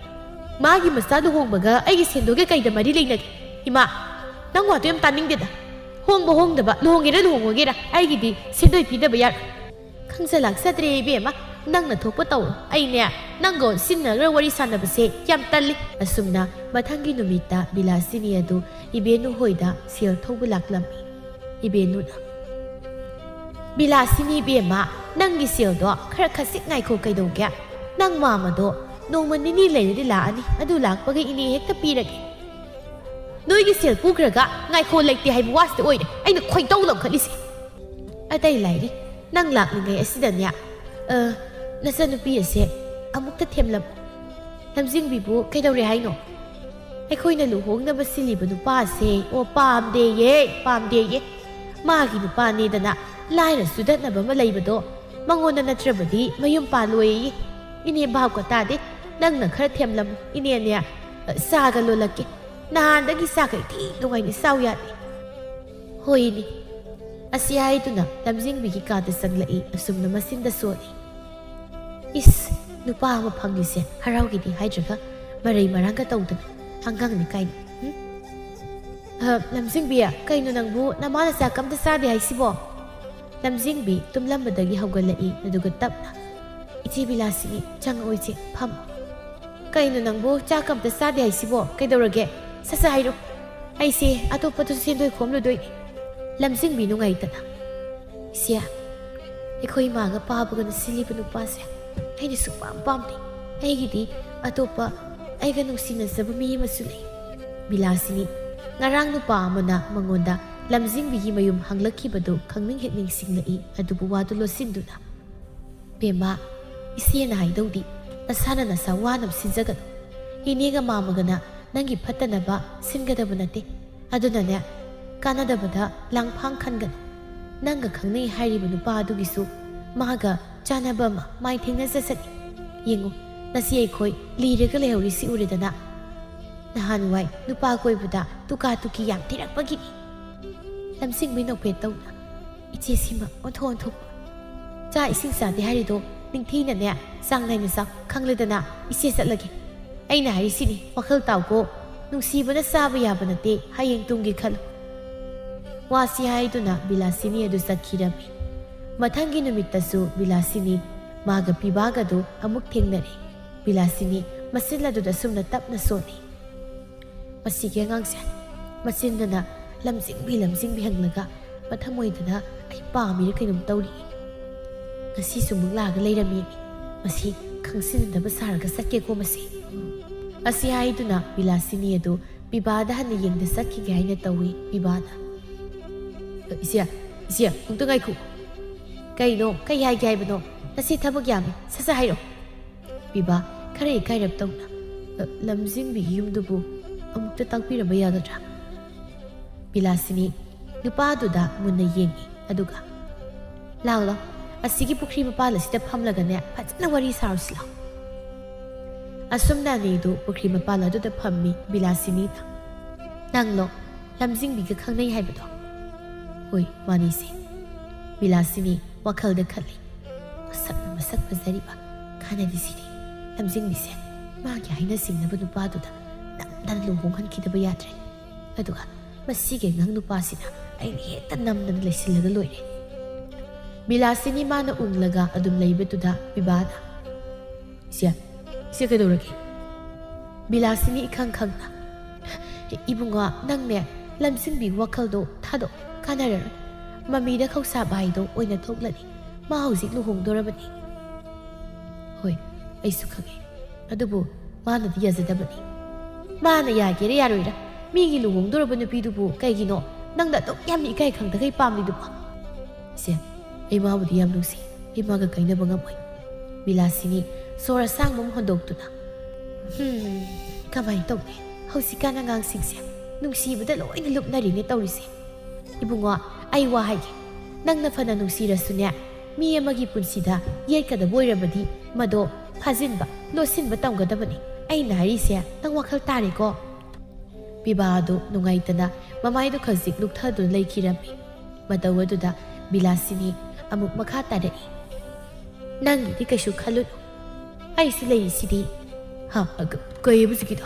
ꯃꯥꯒꯤ ꯃꯆꯥ ꯂꯨꯍꯣꯡꯕꯒ ꯑꯩꯒꯤ ꯁꯦꯟꯗꯣꯏꯒ ꯀꯩꯗ ꯃꯔꯤ ꯂꯩꯅꯒꯦ? ꯏꯃꯥ, ꯅꯪ ꯋꯥꯗꯣ ꯌꯥꯝ ꯇꯥꯅꯤꯡꯗꯦꯗ꯫ ꯍꯣꯡꯕ ꯍꯣꯡꯗꯕ, ꯂꯨꯍꯣꯡꯒꯦꯔꯥ ꯂꯨꯍꯣꯡꯉꯣꯏꯒꯦꯔꯥ, ꯑꯩꯒꯤꯗꯤ ꯁꯦꯟꯗꯣꯏ ꯄꯤꯗꯕ ꯌꯥꯔꯣꯏ꯫ ꯈꯪꯖ ꯂꯥꯛꯆꯗ꯭ꯔꯦ ꯏꯕꯦꯝꯃ, ꯅꯪꯅ ꯊꯣꯛꯄ ꯇꯧꯔꯣ꯫ ꯑꯩꯅꯦ, ꯅꯪꯒ ꯑꯣꯟꯁꯤꯟꯅꯈ꯭ꯔ ꯋꯥꯔꯤ ꯁꯥꯟꯅꯕꯁꯦ ꯌꯥꯝ ꯇꯜꯂꯤ꯫ ꯑꯁꯨꯝꯅ ꯃꯊꯪꯒꯤ ꯅꯨꯃꯤꯠꯇ ꯕꯤꯂꯥꯁꯤꯅꯤ ꯑꯗꯨ ꯏꯕꯦꯅꯨ ꯍꯣꯏꯗ ꯁꯦꯜ ꯊꯧꯕ ꯂꯥꯛꯂꯝꯃꯤ꯫ ꯏꯕꯦꯅꯨꯅ, "ꯕꯤꯂꯥꯁꯤꯅꯤ ꯏꯕꯦꯝꯃ, ꯅꯪꯒꯤ ꯁꯦꯜꯗꯣ ꯈꯔ ꯈꯖꯤꯛ ꯉꯥꯏꯈꯣ ꯀꯩꯗꯧꯒꯦ? ꯅꯪ ꯃꯥꯃꯗꯣ ꯅꯣꯡꯃ ꯅꯤꯅꯤ ꯂꯩꯔꯗꯤ ꯂꯥꯛꯑꯅꯤ, ꯑꯗꯨ ꯂꯥꯛꯄꯒ ꯏꯅꯦ ꯍꯦꯛꯇ ꯄꯤꯔꯒꯦ꯫" "ꯅꯣꯏꯒꯤ ꯁꯦꯜ ꯄꯨꯈ꯭ꯔꯒ ꯉꯥꯏꯈꯣ ꯂꯩꯇꯦ ꯍꯥꯏꯕ ꯋꯥꯁꯤꯗ ꯑꯣꯏꯔꯦ ꯑꯩꯅ ꯈꯣꯏꯗꯧ ꯂꯪꯈꯠꯂꯤꯁꯦ꯫" "ꯑꯇꯩ ꯂꯥꯏꯔꯤ, ꯅꯪ ꯂꯥꯛꯂꯤꯉꯩ ꯑꯁꯤꯗꯅꯦ, ꯑ, ꯅꯆꯟꯅꯨꯄꯤ ꯑꯁꯦ ꯑꯃꯨꯛꯇ ꯊꯦꯝꯂꯝꯃꯨ꯫" ꯂꯝꯖꯤꯡꯕꯤꯕꯨ ꯀꯩꯗꯧꯔꯦ ꯍꯥꯏꯅꯣ? ꯑꯩꯈꯣꯏꯅ ꯂꯨꯍꯣꯡꯅꯕ ꯁꯤꯜꯂꯤꯕ ꯅꯨꯄꯥꯁꯦ, ꯑꯣ, ꯄꯥꯝꯗꯦꯌꯦ, ꯄꯥꯝꯗꯦꯌꯦ꯫ ꯃꯥꯒꯤ ꯅꯨꯄꯥꯅꯦꯗꯅ ꯂꯥꯏꯔ ꯆꯨꯗꯠꯅꯕ ꯑꯃ ꯂꯩꯕꯗꯣ, ꯃꯉꯣꯟꯗ ꯅꯠꯇ꯭ꯔꯕꯗꯤ ꯃꯌꯨꯝ ꯄꯥꯜꯂꯣꯏꯌꯦ꯫ ꯏꯅꯦ ꯚꯥꯞꯀ ꯇꯥꯗꯦ꯫ ꯅꯪꯅ ꯈꯔ ꯊꯦꯝꯂꯝꯃꯨ꯫ ꯏꯅꯦꯅꯦ, ꯆꯥꯒ ꯂꯣꯜꯂꯛꯀꯦ꯫ ꯅꯍꯥꯟꯗꯒꯤ ꯆꯥꯒ ꯏꯊꯤ ꯅꯨꯡꯉꯥꯏꯅ ꯆꯥꯎ ꯌꯥꯗꯦ꯫ ꯍꯣꯏꯅꯦ꯫ ꯑꯁꯤ ꯍꯥꯏꯗꯨꯅ ꯂꯝꯖꯤꯡꯕꯤꯒꯤ ꯀꯥꯗ ꯆꯪꯂꯛꯏ꯫ ꯑꯁꯨꯝꯅ ꯃꯆꯤꯟꯗ ꯁꯣꯜꯂꯤ꯫ ꯏꯁ, ꯅꯨꯄꯥ ꯑꯃ ꯐꯪꯂꯤꯁꯦ ꯍꯔꯥꯎꯒꯤꯗꯤ ꯍꯥꯏꯗ꯭ꯔꯒ ꯃꯔꯩ ꯃꯔꯥꯡꯒ ꯇꯧꯗꯅ꯫ ꯑꯉꯥꯡꯅꯤ ꯀꯥꯏꯅ꯫ ꯍꯨꯝ? ꯑ, ꯂꯝꯖꯤꯡꯕꯤ, ꯀꯩꯅꯣ ꯅꯪꯕꯨ ꯅꯃꯥꯅ ꯆꯥꯛ ꯑꯝꯇ ꯆꯥꯗꯦ ꯍꯥꯏꯁꯤꯕꯣ? ꯂꯝꯖꯤꯡꯕꯤ ꯇꯨꯝꯂꯝꯕꯗꯒꯤ ꯍꯧꯒꯠꯂꯛꯏ, ꯑꯗꯨꯒ ꯇꯞꯅ, "ꯏꯆꯦ ꯕꯤꯂꯥꯁꯤꯅꯤ, ꯆꯪꯉꯛꯑꯣ ꯏꯆꯦ, ꯐꯝꯃꯣ꯫" "ꯀꯩꯅꯣ ꯅꯪꯕꯨ ꯆꯥꯛ ꯑꯝꯇ ꯆꯥꯗꯦ ꯍꯥꯏꯁꯤꯕꯣ? ꯀꯩꯗꯧꯔꯒꯦ? ꯁꯠ ꯁꯠ ꯍꯥꯏꯔꯣ꯫ ꯑꯩꯁꯦ ꯑꯇꯣꯞꯄꯗꯁꯨ ꯁꯦꯟꯗꯣꯏ ꯈꯣꯝꯂꯨꯗꯣꯏꯅꯤ꯫" ꯂꯝꯖꯤꯡꯕꯤ ꯅꯨꯡꯉꯥꯏꯇꯅ, "ꯏꯆꯦ, ꯑꯩꯈꯣꯏ ꯏꯃꯥꯒ ꯄꯥꯕꯒꯅ ꯁꯤꯜꯂꯤꯕ ꯅꯨꯄꯥꯁꯦ ꯑꯩꯅ ꯁꯨꯛꯄꯥꯝ ꯄꯥꯝꯗꯦ꯫ ꯑꯩꯒꯤꯗꯤ ꯑꯇꯣꯞꯄ ꯑꯩꯒ ꯅꯨꯡꯁꯤꯅꯖꯕ ꯃꯤ ꯑꯃꯁꯨ ꯂꯩ꯫" ꯕꯤꯂꯥꯁꯤꯅꯤ, ꯉꯔꯥꯡ ꯅꯨꯄꯥ ꯑꯃꯅ ꯃꯉꯣꯟꯗ ꯂꯝꯖꯤꯡꯕꯤꯒꯤ ꯃꯌꯨꯝ ꯍꯪꯂꯛꯈꯤꯕꯗꯨ ꯈꯪꯅꯤꯡ ꯍꯦꯛ ꯅꯤꯡꯁꯤꯡꯂꯛꯏ, ꯑꯗꯨꯕꯨ ꯋꯥꯗꯨ ꯂꯣꯠꯁꯤꯟꯗꯨꯅ, "ꯕꯦꯝꯃ, ꯏꯆꯦꯅ ꯍꯥꯏꯗꯧꯗꯤ ꯅꯁꯥꯅ ꯅꯁꯥ ꯋꯥꯅꯕ ꯁꯤꯟꯖꯒꯅꯨ꯫ ꯏꯅꯦꯒ ꯃꯥꯃꯒꯅ ꯅꯪꯒꯤ ꯐꯠꯇꯅꯕ ꯁꯤꯟꯒꯗꯕ ꯅꯠꯇꯦ꯫ ꯑꯗꯨꯅꯅꯦ, ꯀꯥꯟꯅꯗꯕꯗ ꯂꯥꯡꯐꯥꯡ ꯈꯟꯒꯅꯨ꯫ ꯅꯪꯒ ꯈꯪꯅꯩ ꯍꯥꯏꯔꯤꯕ ꯅꯨꯄꯥ ꯑꯗꯨꯒꯤꯁꯨ ꯃꯥꯒ ꯆꯥꯟꯅꯕ ꯑꯃ ꯃꯥꯏ ꯊꯦꯡꯅꯖꯁꯅꯤ꯫ ꯌꯦꯡꯉꯨ, ꯉꯁꯤ ꯑꯩꯈꯣꯏ ꯂꯤꯔꯒ ꯂꯩꯍꯧꯔꯤꯁꯤ ꯎꯔꯦꯗꯅ꯫ ꯅꯍꯥꯟꯋꯥꯏ ꯅꯨꯄꯥ ꯀꯣꯏꯕꯗ ꯇꯨꯀꯥ ꯇꯨꯀꯤ ꯌꯥꯝ ꯊꯤꯔꯛꯄꯒꯤꯅꯤ꯫" ꯂꯝꯖꯤꯡꯕꯤ ꯅꯣꯛꯐꯦꯠ ꯇꯧꯅ, "ꯏꯆꯦ ꯁꯤꯃ ꯑꯣꯟꯊꯣꯛ ꯑꯣꯟꯊꯣꯛꯄ꯫ ꯆꯥꯛ ꯏꯁꯤꯡ ꯆꯥꯗꯦ ꯍꯥꯏꯔꯤꯗꯣ ꯅꯤꯡꯊꯤꯅꯅꯦ, ꯆꯥꯡ ꯅꯥꯏꯅ ꯆꯥꯎ, ꯈꯪꯂꯦꯗꯅ? ꯏꯆꯦ ꯆꯠꯂꯒꯦ꯫ ꯑꯩꯅ ꯍꯥꯏꯔꯤꯁꯤꯅꯤ, ꯋꯥꯈꯜ ꯇꯥꯎꯀꯣ꯫ ꯅꯨꯡꯁꯤꯕꯅ ꯆꯥꯕ ꯌꯥꯕ ꯅꯠꯇꯦ, ꯍꯌꯦꯡ ꯇꯨꯡꯒꯤ ꯈꯜꯂꯨ꯫" ꯋꯥꯁꯤ ꯍꯥꯏꯗꯨꯅ ꯕꯤꯂꯥꯁꯤꯅꯤ ꯑꯗꯨ ꯆꯠꯈꯤꯔꯝꯃꯤ꯫ ꯃꯊꯪꯒꯤ ꯅꯨꯃꯤꯠꯇꯁꯨ ꯕꯤꯂꯥꯁꯤꯅꯤ ꯃꯥꯒ ꯄꯤꯕꯥꯒꯗꯨ ꯑꯃꯨꯛ ꯊꯦꯡꯅꯔꯦ꯫ ꯕꯤꯂꯥꯁꯤꯅꯤ ꯃꯆꯤꯟ ꯑꯗꯨꯗ ꯁꯨꯝꯅ ꯇꯞꯅ ꯁꯣꯜꯂꯤ꯫ "ꯃꯁꯤꯒꯤ ꯑꯉꯥꯡꯁꯦ ꯃꯆꯤꯟꯗꯅ ꯂꯝꯖꯤꯡꯕꯤ ꯂꯝꯖꯤꯡꯕꯤ ꯍꯪꯂꯒ ꯃꯊꯃꯣꯏꯗꯅ ꯑꯩ ꯄꯥꯝꯃꯤꯔ ꯀꯩꯅꯣꯝ ꯇꯧꯔꯤ꯫ ꯉꯁꯤꯁꯨ ꯑꯃꯨꯛ ꯂꯥꯛꯑꯒ ꯂꯩꯔꯝꯃꯤ꯫ ꯃꯁꯤ ꯈꯪꯁꯤꯟꯅꯗꯕ ꯁꯥꯔꯒ ꯆꯠꯀꯦꯀꯣ ꯃꯁꯤ꯫" ꯑꯁꯤ ꯍꯥꯏꯗꯨꯅ ꯕꯤꯂꯥꯁꯤꯅꯤ ꯑꯗꯨ ꯄꯤꯕꯥꯗ ꯍꯟꯅ ꯌꯦꯡꯗ ꯆꯠꯈꯤꯒꯦ ꯍꯥꯏꯅ ꯇꯧꯏ꯫ ꯄꯤꯕꯥꯅ, "ꯏꯆꯦ, ꯏꯆꯦ, ꯑꯃꯨꯛꯇ ꯉꯥꯏꯈꯣ꯫" "ꯀꯩꯅꯣ? ꯀꯩ ꯍꯥꯏꯒꯦ ꯍꯥꯏꯕꯅꯣ? ꯉꯁꯤ ꯊꯕꯛ ꯌꯥꯝꯃꯤ, ꯁꯠ ꯁꯠ ꯍꯥꯏꯔꯛꯑꯣ꯫" ꯄꯤꯕꯥ ꯈꯔ ꯏꯀꯥꯏꯔꯞ ꯇꯧꯅ, "ꯑ, ꯂꯝꯖꯤꯡꯕꯤꯒꯤ ꯌꯨꯝꯗꯨꯕꯨ ꯑꯃꯨꯛꯇ ꯇꯥꯛꯄꯤꯔꯝꯕ ꯌꯥꯒꯗ꯭ꯔꯥ?" ꯕꯤꯂꯥꯁꯤꯅꯤ ꯅꯨꯄꯥꯗꯨꯗ ꯃꯨꯟꯅ ꯌꯦꯡꯉꯤ, ꯑꯗꯨꯒ, "ꯂꯥꯛꯂꯣ, ꯑꯁꯤꯒꯤ ꯄꯨꯈ꯭ꯔꯤ ꯃꯄꯥꯜ ꯑꯁꯤꯗ ꯐꯝꯂꯒꯅꯦ ꯐꯖꯅ ꯋꯥꯔꯤ ꯁꯥꯔꯨꯁꯤ ꯂꯥꯎ꯫" ꯑꯁꯨꯝꯅ ꯑꯅꯤꯗꯨ ꯄꯨꯈ꯭ꯔꯤ ꯃꯄꯥꯜ ꯑꯗꯨꯗ ꯐꯝꯃꯤ꯫ ꯕꯤꯂꯥꯁꯤꯅꯤꯅ, "ꯅꯪꯂꯣ ꯂꯝꯖꯤꯡꯕꯤꯒ ꯈꯪꯅꯩ ꯍꯥꯏꯕꯗꯣ?" "ꯍꯣꯏ, ꯃꯥꯅꯤꯁꯦ꯫" ꯕꯤꯂꯥꯁꯤꯅꯤ ꯋꯥꯈꯜꯗ ꯈꯜꯂꯤ, "ꯃꯁꯛꯅ ꯃꯁꯛ ꯐꯖꯔꯤꯕ, ꯀꯥꯟꯅꯗꯤ ꯁꯤꯗꯤ꯫ ꯂꯝꯖꯤꯡꯕꯤꯁꯦ ꯃꯥꯒꯤ ꯍꯥꯏꯅ ꯁꯤꯡꯅꯕ ꯅꯨꯄꯥꯗꯨꯗ ꯅꯝꯗꯅ ꯂꯨꯍꯣꯡꯍꯟꯈꯤꯗꯕ ꯌꯥꯗ꯭ꯔꯦ꯫ ꯑꯗꯨꯒ ꯃꯁꯤꯒꯤ ꯑꯉꯥꯡ ꯅꯨꯄꯥꯁꯤꯅ ꯑꯩꯅ ꯍꯦꯛꯇ ꯅꯝꯗꯅ ꯂꯩꯁꯤꯜꯂꯒ ꯂꯣꯏꯔꯦ꯫" ꯕꯤꯂꯥꯁꯤꯅꯤ ꯃꯥꯅ ꯎꯪꯂꯒ ꯑꯗꯨꯝ ꯂꯩꯕꯗꯨꯗ ꯕꯤꯕꯥꯅ, "ꯏꯆꯦ, ꯏꯆꯦ ꯀꯩꯗꯧꯔꯒꯦ?" ꯕꯤꯂꯥꯁꯤꯅꯤ ꯏꯈꯪ ꯈꯪꯅ, "ꯏꯕꯨꯡꯉꯣ, ꯅꯪꯅꯦ ꯂꯝꯖꯤꯡꯕꯤ ꯋꯥꯈꯜꯗꯣ ꯊꯥꯗꯣꯛ, ꯀꯥꯟꯅꯔꯔꯣꯏ꯫ ꯃꯃꯤꯗ ꯈꯧꯁꯥꯕ ꯍꯥꯏꯗꯣ ꯑꯣꯏꯅ ꯊꯣꯛꯂꯅꯤ꯫ ꯃꯥ ꯍꯧꯖꯤꯛ ꯂꯨꯍꯣꯡꯗꯣꯔꯕꯅꯤ꯫" "ꯍꯣꯏ, ꯑꯩꯁꯨ ꯈꯪꯉꯦ꯫ ꯑꯗꯨꯕꯨ ꯃꯥꯅꯗꯤ ꯌꯥꯖꯗꯕꯅꯤ꯫" "ꯃꯥꯅ ꯌꯥꯒꯦꯔꯥ ꯌꯥꯔꯣꯏꯔꯥ, ꯃꯤꯒꯤ ꯂꯨꯍꯣꯡꯗꯣꯔꯕ ꯅꯨꯄꯤꯗꯨꯕꯨ ꯀꯩꯒꯤꯅꯣ ꯅꯪꯅ ꯑꯗꯨꯛ ꯌꯥꯝꯅ ꯏꯀꯥꯏ ꯈꯪꯗꯈꯩ ꯄꯥꯝꯂꯤꯗꯨꯕꯣ?" "ꯏꯆꯦ, ꯑꯩ ꯃꯥꯕꯨꯗꯤ ꯌꯥꯝ ꯅꯨꯡꯁꯤ꯫ ꯑꯩ ꯃꯥꯒ ꯀꯥꯏꯅꯕ ꯉꯝꯃꯣꯏ꯫" ꯕꯤꯂꯥꯁꯤꯅꯤ ꯁꯣꯔ ꯑꯁꯥꯡꯕ ꯑꯃ ꯍꯣꯟꯗꯣꯛꯇꯨꯅ, "ꯍꯝ, ꯀꯃꯥꯏꯅ ꯇꯧꯅꯤ? ꯍꯧꯖꯤꯛꯀꯥꯟ ꯑꯉꯥꯡꯁꯤꯡꯁꯦ ꯅꯨꯡꯁꯤꯕꯗ ꯂꯣꯏꯅ ꯂꯨꯞꯅꯔꯤꯅꯦ ꯇꯧꯔꯤꯁꯦ꯫ ꯏꯕꯨꯡꯉꯣ, ꯑꯩ ꯋꯥ ꯍꯥꯏꯒꯦ꯫ ꯅꯪꯅ ꯐꯅ ꯅꯨꯡꯁꯤꯔꯁꯨꯅꯦ, ꯃꯤ ꯑꯃꯒꯤ ꯄꯨꯟꯁꯤꯗ ꯌꯦꯠꯀꯗꯕ ꯑꯣꯏꯔꯕꯗꯤ ꯃꯗꯣ ꯐꯥꯖꯤꯟꯕ, ꯂꯣꯠꯁꯤꯟꯕ ꯇꯝꯒꯗꯕꯅꯤ꯫ ꯑꯩꯅ ꯍꯥꯏꯔꯤꯁꯦ ꯅꯪ ꯋꯥꯈꯜ ꯇꯥꯔꯦꯀꯣ?" ꯕꯤꯕꯥ ꯑꯗꯨ ꯅꯨꯡꯉꯥꯏꯇꯅ ꯃꯃꯥꯏꯗꯨ ꯈꯖꯤꯛ ꯂꯨꯛꯊꯗꯨꯅ ꯂꯩꯈꯤꯔꯝꯃꯤ꯫ ꯃꯇꯧ ꯑꯗꯨꯗ ꯕꯤꯂꯥꯁꯤꯅꯤ ꯑꯃꯨꯛ ꯃꯈꯥ ꯇꯥꯔꯛꯏ, "ꯅꯪꯒꯤꯗꯤ ꯀꯩꯁꯨ ꯈꯜꯂꯨꯅꯨ꯫ ꯑꯩꯁꯨ ꯂꯩꯔꯤꯁꯤꯗꯤ꯫" "ꯍꯥ? ꯀ-, ꯀꯩ ꯍꯥꯏꯕ ꯍꯧꯖꯤꯛꯀꯤꯗꯣ?"